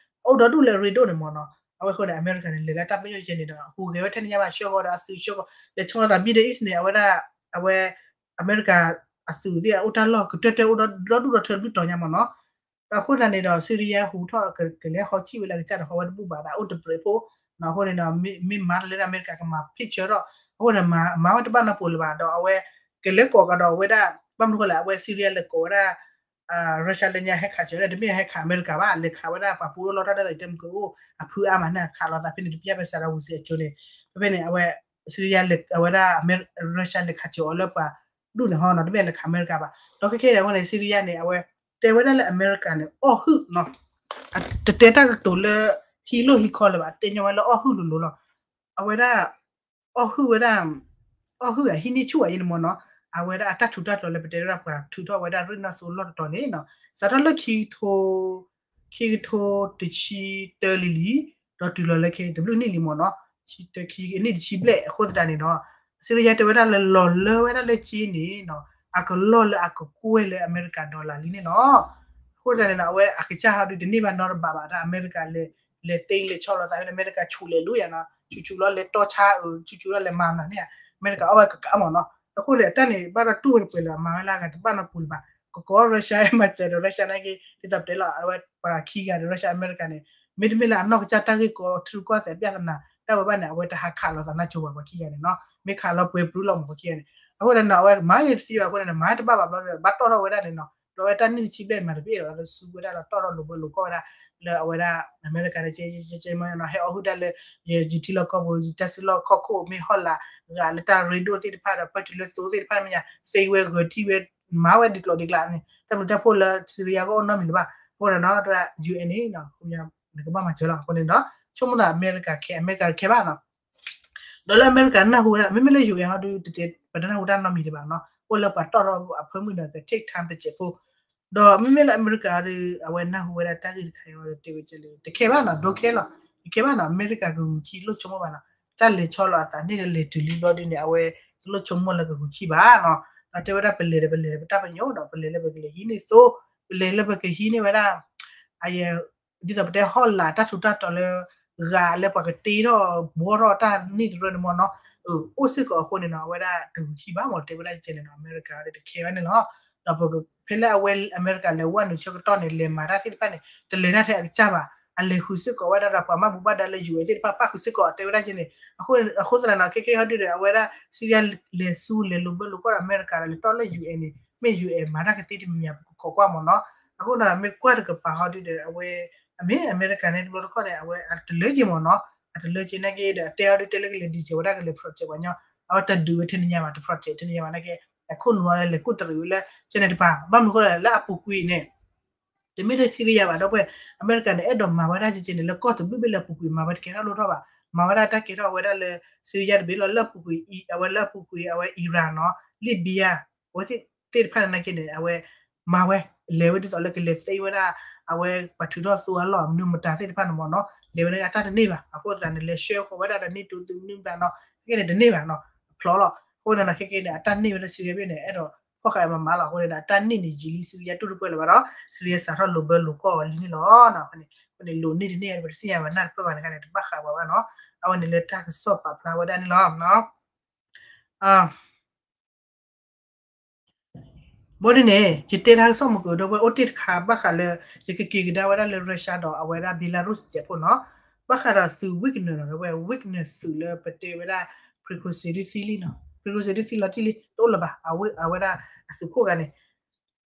အိၣ်ဒီဒူၣ်လၢအရ့ဒိၣ်န့ၣ်မ့ၢ်နီၤ, အဝဲအဃိန့ၣ် အမဲရကၤန့ၣ် လဲၤလၢတၢ်ပညိၣ်ကဲန့ၣ်ဒီး ဟူးဂဲၤဝဲထဲန့ၣ်ညါဘၣ် ဆှၢဃီၤဒီးအသုးဆှၢဃီၤ လဲၤဆီလီၤသး Middle East န့ၣ် အဝဲဒၣ် အဝဲ အမဲရကၤအသုးသ့ၣ်အအိၣ်တၢ်လီၢ်ကတၢၢ်တၢၢ်အိၣ်ဒီဒူၣ်ဒီထၢတဘျုးတီၤညါမ့ၢ်နီၤ, ဒီးအဃိသတးန့ၣ်ဒီး Syria ဟူးထီၣ်ကလဲၤဟီၣ်စံၣ်ဝဲလၢကစၢ်ဒီး ဟီဝဲတဘူၣ်ဘၣ်ဒီး အိၣ်တပြဲးဖိ, အဃိန့ၣ်ဒီး မ့ၢ်မၤတၢ်လၢအမဲရကၤကမၤ picture ထီၣ်, အဃိန့ၣ် မၤဝဲတဘၣ်နီတပူၤလၢၤဘၣ် ဒီးအဝဲ ကလဲၤကိးကဒီးဝဲဒၣ် ဘၣ်မနုၤဃိလဲၣ် အဝဲ Syria လဲၤကိးဝဲဒၣ် Russia လၢညါဟဲခးစၢၤဝဲဒၣ် တမ့ၢ်ဟဲခးအမဲရကၤဘၣ် လဲၤခးဝဲဒၣ်ပှၤပူထီၣ်လီတၢ်ဒ်သိးတဲမုၢ်ကအိၣ်အဖုအါမးန့ၣ် ခးလီၤသးဖဲန့ၣ်တပျၢ်ဖဲ Sarawi အကၠိန့ၣ်, ဖဲဖဲန့ၣ် အဝဲ Syria လဲၤအဝဲဒၣ် Russia လဲၤခးစၢၤအီၤလၢပှၤဒူၣ်န့ၣ်ဟီနီၤ တမ့ၢ်လဲၤခးအမဲရကၤဘၣ်. ဒီးခဲခဲန့ၣ်အဃိန့ၣ် Syria န့ၣ် အဝဲ တဲဝဲဒၣ်လၢအမဲရကၤန့ၣ် အီၣ်ဟုၣ်နီၤ, တတဲတၢ်ကတိၤလၢ ဟံးလိၢ်ဟံးခီလၢၤဘၣ် တဲညီဝဲလၢအီၣ်ဟုၣ်လိၤလိၤလီၤ. အဝဲဒၣ် အီၣ်ဟုၣ်ဝဲဒၣ် အီၣ်ဟုၣ်အဟံးန့ၢ်ဆူၣ်အယံၤန့ၣ်မ့ၢ်နီၤ, အဝဲဒၣ်အတၢ်ထူးတၢ်တီၤလၢပတဲဝဲဒၣ်ပှၤထုးထီၣ်ဝဲဒၣ်ရ့ၣ်နီၣ်သိလီၢ်တတီၤန့ၣ်နီၤ, စးထီၣ်လၢခံကထိ ခံကထိတဆံတၢလံၤလံၤ, ဒီးတုၤလီၤလၢခဲတဘျုးနံၣ်လံမ့ၢ်နီၤ, ခံကထိခံကနံၣ်တဆံဘျဲၣ်အဃိသတးန့ၣ်ဒီး Syria တဲဝဲဒၣ်လၢလီၤလၢဝဲဒၣ်လၢက့န့ၣ်နီၤ, အကလီၢ်လၢအကကွဲၢ်လၢအမဲရကၤ dollar လံန့ၣ်နီၤ. အဃိသတးန့ၣ်ဒီး အဝဲအကစၢ်ဟီဒုးတန့ၢ်ဘၣ်နီတဘးဘၣ် ဒီးအမဲရကၤလဲၤ လဲၤသ့လဲၤဆီလီၤသးဖဲန့ၣ် အမဲရကၤဆူးလဲၤလူယါနီၤ, ဆူးဆူးလီၤလဲၤတီဆါအုး ဆူးဆူးလီၤလဲၤမၤမနုၤန့ၣ် အမဲရကၤအီၣ်ဝဲကကးမ့ၢ်နီၤ. အဃိန့ၣ် အတၢ်န့ၣ် ဘၣ်ဒီးတူၢ်ဝဲတပှဲၤလၢၤ အမၤဝဲလၢအဂၤတဘၣ်နီတပူၤလၢၤဘၣ်. ကကိး Russia မၤစၢၤဒီး Russia နာ်က့ ဒ်သိးပတဲလီၤ အဝဲပှၤခံဂၤဒီး Russia အမဲရကၤန့ၣ် မ့တမ့ၢ်လၢအနီၢ်ကစၢ်တၢ်ဂ့ၢ်ကီထံရူၢ်ကီၢ်သဲးပြဿနာ တၢ်ဝဲဘၣ်န့ၣ် အဝဲတဟးခးလိာ်သးနါကၠိဝဲပှၤခံဂၤန့ၣ်နီၤ, မ့ၢ်ခးလီၤပှဲၤပြူလီၤမးပှၤခံဂၤန့ၣ်, အဃိန့ၣ်နီၤ အဝဲမၤယတသံဘၣ်အဃိန့ၣ် မၤတဘၣ်ဘၣ်ဘျီဒီး ဘၣ်တီၣ်ထီၣ်ဝဲဒၣ်န့ၣ်နီၤ, ဒီးအဝဲတၢ်န့ၢ်တဆံဘျဲၣ်မၤတဘၣ်ဒီး လၢဆူဝဲဒၣ်လီၤတီၣ်ထီၣ်လိာ်ဘၢလိာ်ကီၢ်ဝဲဒၣ် လၢအဝဲဒၣ် အမဲရကၤန့ၣ် ကဲကဲကဲမနီၤ ဟဲအီၣ်ဟုၣ်တၢ်လၢ ယထံလီၢ်ကီၢ်ပူၤ ယတၢ်စုလီၢ်ခီၣ်ခိၣ်မ့ၢ်ဟီၣ်လာ် ဂၤလၢတၢ်ရ့ဒိၣ်သ့ၣ်တဖၣ်ဒီး ပၢၢ်တုၤလၢသိသ့ၣ်တဖၣ်မ့ၢ်ညါ သ့ဝဲဂၢၤထံၣ်ဝဲ မၤဝဲဒ်ကျိၤဒ်ကျါန့ၣ် တၢ်ဘျုးတၢ်ဖှိၣ်လၢ Syria ကအိၣ်နီတမံၤလၢၤဘၣ်, အဃိန့ၣ်နီၤ UN န့ၣ် နကဘၣ်မၤစၢၤလီၤ အဃိန့ၣ်ဒီး ဆိကမိၣ်သးအမဲရကၤခဲ အမဲရကၤတခဲဘၣ်နီၤ ဒီးလၢအမဲရကၤနၢ်ဟူဝဲဒၣ် မ့မ့ၢ်လၢ UN ဟီဒု ပတနၢ်ဟူတၢ်နီတမံၤဒံးဘၣ်နီၤ, အိၣ်လၢပှၤတီၣ်ထီၣ်အဖၢမုၢ်ဒီးက take time တစဲးဖိ, ဒီးမ့မ့ၢ်လၢအမဲရကၤဒီး အဝဲနၢ်ဟူဝဲဒၣ်တၢ်ဂ့ၢ်တခါအံၤဒီး တဲဝဲကဲလၢ တခဲဘၣ်နီၤ ဒိခဲလီၤ, တခဲဘၣ်နီၤ အမဲရကၤကဂုာ်ခံလိၣ်ဆိကမိၣ်ဘၣ်နီၤ, တၢ်လဲၤဆီလီၤအသးန့ၣ်ဒီးလဲၤတုၤလံဘျီဒုန့ၣ် အဝဲကလိၣ်ဆိကမိၣ်လၢကဂုာ်ခံဘၣ်နီၤ, ဒီးတဲဝဲဒၣ်ပလဲၤဒီးပလဲၤဒီးပတၢ်ပညိၣ်ဒီး ပလဲၤလၢပကလဲၤဟံးန့ၢ်သိ, ပလဲၤလၢပကဟံးန့ၢ်ဝဲဒၣ် အ ဒ်သိးပတဲဟီၣ်လာ်တၢ်ထူးတၢ်တီၤလၢ ဂၤလၢပှၤကတ့ထီၣ်ဘှီထီၣ်တၢ်န့ၣ်တရၢန့ၣ်မနီၤ, အိၣ်စ့ၢ်ကီးအဃိန့ၣ်နီၤ အဝဲဒၣ်တဂုာ်ခံဘၣ်မး တဲဝဲဒၣ်ကဲန့ၣ်နီၤ အမဲရကၤဒီးတခဲဘၣ်န့ၣ်လီၤ, ဒီးဖဲလၢအဝဲအမဲရကၤလဲၤဝဲနုာ်ဆၢကတီၢ်န့ၣ် လဲၤမၤတၢ်သ့ၣ်တဖၣ်န့ၣ် တလဲၤတၢ်ထဲအကစၢ်ဘၣ်, အလဲၤဃုာ်စ့ၢ်ကီးဝဲဒၣ်ဒီးပှၤမၤဘူၣ်ဘၣ်ဒါလၢ UN သ့ၣ်တဖၣ်ပၣ်ဃုာ်စ့ၢ်ကီး တဲဝဲဒၣ်ကဲန့ၣ်, အဃိသတးန့ၣ် ခဲကဲဟီဒုဒီး အဝဲဒၣ် Syria လဲၤဆူလဲၤလိာ်ဘၢလိာ်ကီၢ်ဒီးအမဲရကၤဒီးလဲၤတီၢ်လၢ UN န့ၣ် မ့ၢ် UN မၤတၢ်ကသ့တမံၤမံၤ ပကခိးကွၢ်မနီၤ, အဃိဒီးမ့ၢ်ကွၢ်တကပၤဟီဒုဒီး အဝဲ အမ့ၢ်အမဲရကၤန့ၣ်တဘျီတခီၣ်န့ၣ် အဝဲအတလၢက့ၤမနီၤ, အတလၢက့ၤနာ်က့ဒီး အတဲဟီဒုတဲလၢကလဲၤဒုးစဲးဝဲဒၣ်ကလဲၤ protect ပှၤညီ, အဝဲတဒုးဝဲထဲန့ၣ်ညါဘၣ် တ protect ထဲန့ၣ်ညါဘၣ်နာ်က့, အခိၣ်နူာ်အီၤလၢလဲၤခိၣ်တရံးဝဲလၢ ကဲန့ၣ်တပၤ ဘၣ်မနုၤဃိလဲၣ် လၢအပူၤကွံာ်န့ၣ် တမ့ၢ်ထဲ Syria ဘၣ်ဒီပုၢ်ဝဲၢ်, အမဲရကၤန့ၣ် အဲၣ်ဒိးမၤဝဲဒၣ်ကဲကဲန့ၣ် လၢကီၢ်တဘ့ၣ်ဘ့ၣ်လၢအပူၤကွံာ် မၤဝဲတကဲထီၣ်လိၣ်ထီၣ်ဘၣ်, မၤဝဲဒၣ်တၢ်ကဲထီၣ်ဝဲဒၣ်လၢ Syria တဘ့ၣ်လီၤ လၢအပူၤကွံာ် အဝဲလၢအပူၤကွံာ် အဝဲ Iran နီၤ Libya အဝဲသ့ၣ်တဖၣ်န့ၣ်နာ်က့န့ၣ် အဝဲ မၤဝဲ လဲၤဝဲဒ်သိးလၢကလဲၤသ့ဝဲဒၣ် အဝဲပှၤထုးထီၣ်သိအလီၢ်မနုၤမတၤသ့ၣ်တဖၣ်န့ၣ်မနီၤ, လဲၤဝဲန့ၣ်အတၢ်တန့ၢ်ဘၣ်, အဃိသတးန့ၣ် လဲၤဆှၢဃီၤဝဲဒၣ်ဒီး NATO သုးမနုၤမတၤနီၤ ခဲကဲန့ၣ်တန့ၢ်ဘၣ်နီၤ, အဖျိလီၤ, အဃိန့ၣ် ခဲကဲန့ၣ် အတၢ်န့ၢ်ဝဲဒၣ် Syria ဘ့ၣ်န့ၣ် အဲၣ်ဒိးဖီၣ်ဃာ်မၤမၤလီၤ, အဃိန့ၣ် အတၢ်န့ၢ်န့ၣ်ယံာ်လံ Syria တူၢ်တပှဲၤလၢၤဘၣ်ဒီး Syria စးထီၣ်လိာ်ဘၢလိာ်ကီၢ်အီၤလံန့ၣ်လီၤ, အဃိန့ၣ် လိာ်န့ၢ်တန့ၢ် ပတသ့ၣ်ညါဘၣ်နၢ်တပၢၢ်ဘၣ်န့ၣ် တဘၣ်ဃးပှၤဘၣ်နီၤ, အဝဲန့ၣ်လၢတၢ်ကစီၣ်ပာ်ဖျါဝဲဒၣ်န့ၣ်လီၤ ဘၣ်ဒ်န့ၣ် ယတဲတၢ်ကစီၣ်မုၢ်ကဒီးဝဲအိၣ်တ့ၢ်တခါ ဘၣ်ဃးလၢ ယကက့ၤကဒါဝဲဒၣ်လၢ Russia ဒီးအဝဲဒၣ် Belarus စဲးဖိနီၤ, ဘၣ်ဃးဒီးသုး Wagner နီၤ ဝဲ Wagner သုးလၢပတဲဝဲဒၣ် Prigozhin ဒုးသံလံနီၤ, Prigozhin ဒုးသံလီၤတံၢ်လံ တအိၣ်လၢၤဘၣ်, အဝဲဒၣ်အသုးခိၣ်ဂၤန့ၣ်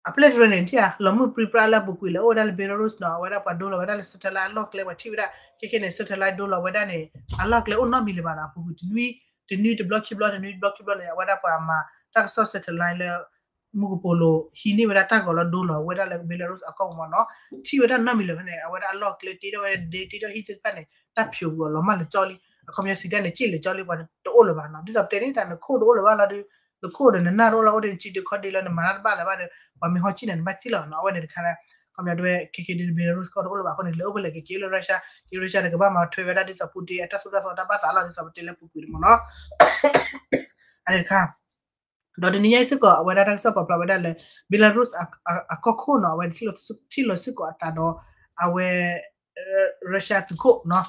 အပျဲၢ်တရၢန့ၣ် ထံၣ်ဧါ လီၤမုၢ်ပြံပြါလၢအပူၤကွံာ်လၢအိၣ်ဝဲဒၣ်လၢ Belarus နီၤ, အဝဲဒၣ်ပှၤဒိလီၤဝဲဒၣ်လၢ satellite အလီၢ်ကျဲ ပှၤထံၣ်ဝဲဒၣ် ခဲခဲန့ၣ် satellite ဒိလီၤဝဲဒၣ်န့ၣ် အလီၢ်ကျဲအိၣ်နီတမံၤလၢၤဘၣ်နီၤ, အပူၤကွံာ်တနွံ တနွံတဘျီခံဘျီ တနွံတဘျီခံဘျီန့ၣ် အဝဲဒၣ်ပှၤမၤတၢ်ကစီၣ် satellite လၢ မူကပိာ်လိၤ ဟံးန့ၢ်ဝဲဒၣ်တၢ်ဂီၤလီၤဒိလီၤဝဲဒၣ်လၢ Belarus အကီၢ်ပူၤမနီၤ, ထံၣ်ဝဲဒၣ်နီတမံၤလၢၤဖဲန့ၣ် အဝဲဒၣ်အလီၢ်ကျဲတ့ထီၣ်ဝဲဒၣ်ဒဲတ့ထီၣ်ဟံၣ်သ့ၣ်တဖၣ်န့ၣ် တၢ်ဖျိးကွံာ်အီၤလီၤမၢ်လၢာ်ကၠီလံ, အခီပညီစံးတၢ်န့ၣ် စ့ၣ်လၢာ်ကၠီလံ ပှၤတအိၣ်လၢၤဘၣ်နီၤ, ဒ်သိးပတဲန့ၣ် တၢ်နခိၣ်တအိၣ်လၢၤဘၣ်လီၤဒုး နခိၣ်ဒီးနနၢ်တအိၣ်လၢၤ အိၣ်ဒီးနစုဒီးခီၣ်ဒ့လီၤ နမၤတၢ်တဘၣ်လၢၤဘၣ်ဒီး ပှၤမ့ၢ်ဟီၣ်စံၣ်န့ၣ် နဘၣ်စံၣ်လီၤနီၤ, အဝဲန့ၣ်တခါ အခီပညီတဝဲ ခဲခဲဒုး Belarus ကီၢ်တအိၣ်လၢၤဘၣ်အဃိန့ၣ် လဲၤအိၣ်ဖဲလဲၣ်ကက့ၤလၢ Russia, က့ၤ Russia ဒီးကဘၣ်မၤထွဲဝဲဒၣ်ဒ်သိး Putin အတၢ်သိၣ်တၢ်သီတၢ်ဘၣ်သးလီၤ ဒ်သိးပတဲလၢပူၤကွံာ်န့ၣ်မနီၤ, အန့ၣ်တခါ ဒီးတနံၤညါအံၤစ့ၢ်ကီး အဝဲဒၣ်တၢ်ကစီၣ်ပာ်ဖျါဝဲဒၣ်လၢ Belarus အကီၢ်ခိၣ်နီၤ အဝဲထံၣ်လိာ်စ့ၢ်ကီးအသးဒီး အဝဲ Russia သုးခိၣ်နီၤ,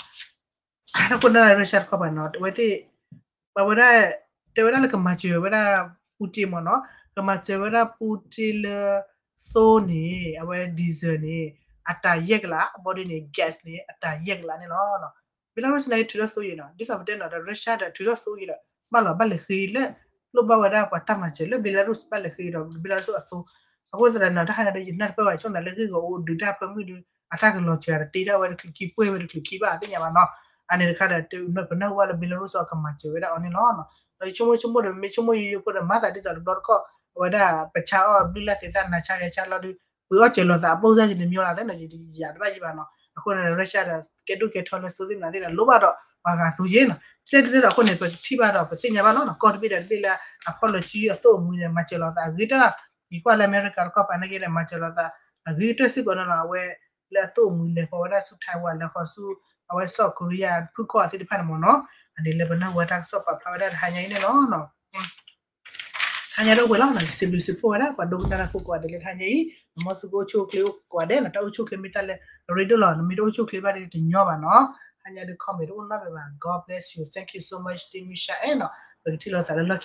တၢ်ခိၣ်နၢ် Russia တခီပၤနီၤ အဝဲသ့ၣ် ပဝဲဒၣ် တဲဝဲဒၣ်လၢကမၤစၢၤဝဲဒၣ် Putin မနီၤ, ကမၤစၢၤဝဲဒၣ် Putin လၢ သိန့ၣ် အဝဲ diesel န့ၣ် အတၢ်ယဲၢ်ကလး ဘၣ်ဒ်န့ၣ် gas န့ၣ် အတၢ်ယဲၢ်ကလးန့ၣ်လီၤ. Belarus န့ၣ်ထုးထီၣ်သိယံာ်နီၤ, ဒ်သိးပတဲနီၤဒီး Russia ဒီးထုးထီၣ်သိယံာ်ဒီး ဘၣ်လီၤဘၣ်လဲၤဃ့လၢ လိၣ်ဘၣ်ဝဲဒၣ်ပှၤတၢ်မၤစၢၤလၢ Belarus ဘၣ်လဲၤဃ့ဒီး Belarus အသိ, အဃိသတးနီၤ တၢ်ဟါညါဒီးယနၢ်တပၢၢ်ဘၣ် ဆိကမိၣ်သးလၢဂ့ၢ်ဂီၤအိၣ်ဒုးတၢ်ဖၢမုၢ်ဒုး အတၢ်ကလီၤစှၤဒီးတ့ထီၣ်ဝဲတချုးခံပှဲၤဝဲတချုးခံဘၣ်သ့ၣ်ညါဘၣ်နီၤ, အန့ၣ်တခါဒီး ပနၢ်ဟူဘၣ်လၢ Belarus အကမၤစၢၤဝဲဒၣ်အီၤန့ၣ်လီၤ. ဒီးယဆိကမိၣ်ဆိကမိၣ်ဒီး မ့ၢ်ဆိကမိၣ်ယိယိဖိဒီး မၤသးဒ်သိးတဘျီတခီၣ် အဝဲဒၣ်ပဆါအီၣ်ဘျုးလၢ်သ့ၣ်သၣ်နၤဆါယၤဆါလီၤဒုး ပှ့ၤအီၣ်စၢၤလိာ်သးအပိၢ်စၢ်ယၤတမံၤလီၤသ့ၣ်နီၤ ယၤတဘၣ်ယံၤဘၣ်နီၤ, အဃိန့ၣ် Russia ဒီးကဲဒိၣ်ကဲထီလၢသိသ့ၣ်မနုၤသ့ၣ်ဒီး လိၣ်ဘၣ်ဒီးပှၤဂၤသိယံၤနီၤ, ထဲလဲၣ်ထဲလဲၣ်ဒီးအဃိန့ၣ် ပထံၣ်ဘၣ်ဒီးပသ့ၣ်ညါဘၣ်လီၤနီၤ, ကီၢ်တဘ့ၣ်ဒီးတဘ့ၣ်လၢ အဖီၣ်လီၤစုအသိၣ်အမှံၤန့ၣ် မၤစၢၤလိာ်သးအဂ့ၤတၢ်, ယကွၢ်လၢအမဲရကၤတခီပၤနာ်က့ဒီး မၤစၢၤလိာ်သးအဂ့ၤကတၢၢ်စ့ၢ်ကီးန့ၣ်လီၤ, အဝဲ လၢအသိၣ်အမှံၤလဲၤဃီၤဝဲဒၣ်ဆူ Taiwan လဲၤဃီၤဆူ အဝဲ South Korea ဖုၣ်ခီၣ်သ့ၣ်တဖၣ်န့ၣ်မ့ၢ်နီၤ, အန့ၣ်လၢပနၢ်ဟူဝဲတၢ်ကစီၣ်ပာ်ဖျါဝဲဒၣ်တဟါညါအံၤန့ၣ်လီၤ. တဟါညါတအိၣ်ပှဲၤလီၤနီၤ, ယစံးဘျုးစံးဖှိၣ်ဝဲဒၣ် ပှၤဒိကနၣ်တၢ်ဖိကိးဂၤဒဲးလၢတဟါညါအံၤ, မ်သုကအိၣ်ဆူၣ်အိၣ်ချ့ကိးဂၤဒဲးနီၤ, တၢ်အိၣ်ဆူၣ်အိၣ်ချ့မ့ၢ်တၢ်လၢအရ့ဒိၣ်လီၤ, နမ့ၢ်တအိၣ်ဆူၣ်အိၣ်ချ့ဘၣ်ဒီးတညီဘၣ်နီၤ, တဟါညါဒုး comment တအိၣ်နီတမံၤဘၣ်, God bless you, thank you so much တံၤမုၢ်ဆါအဲၣ်နီၤ, ပကထံၣ်လိာ်သးလၢလီၢ်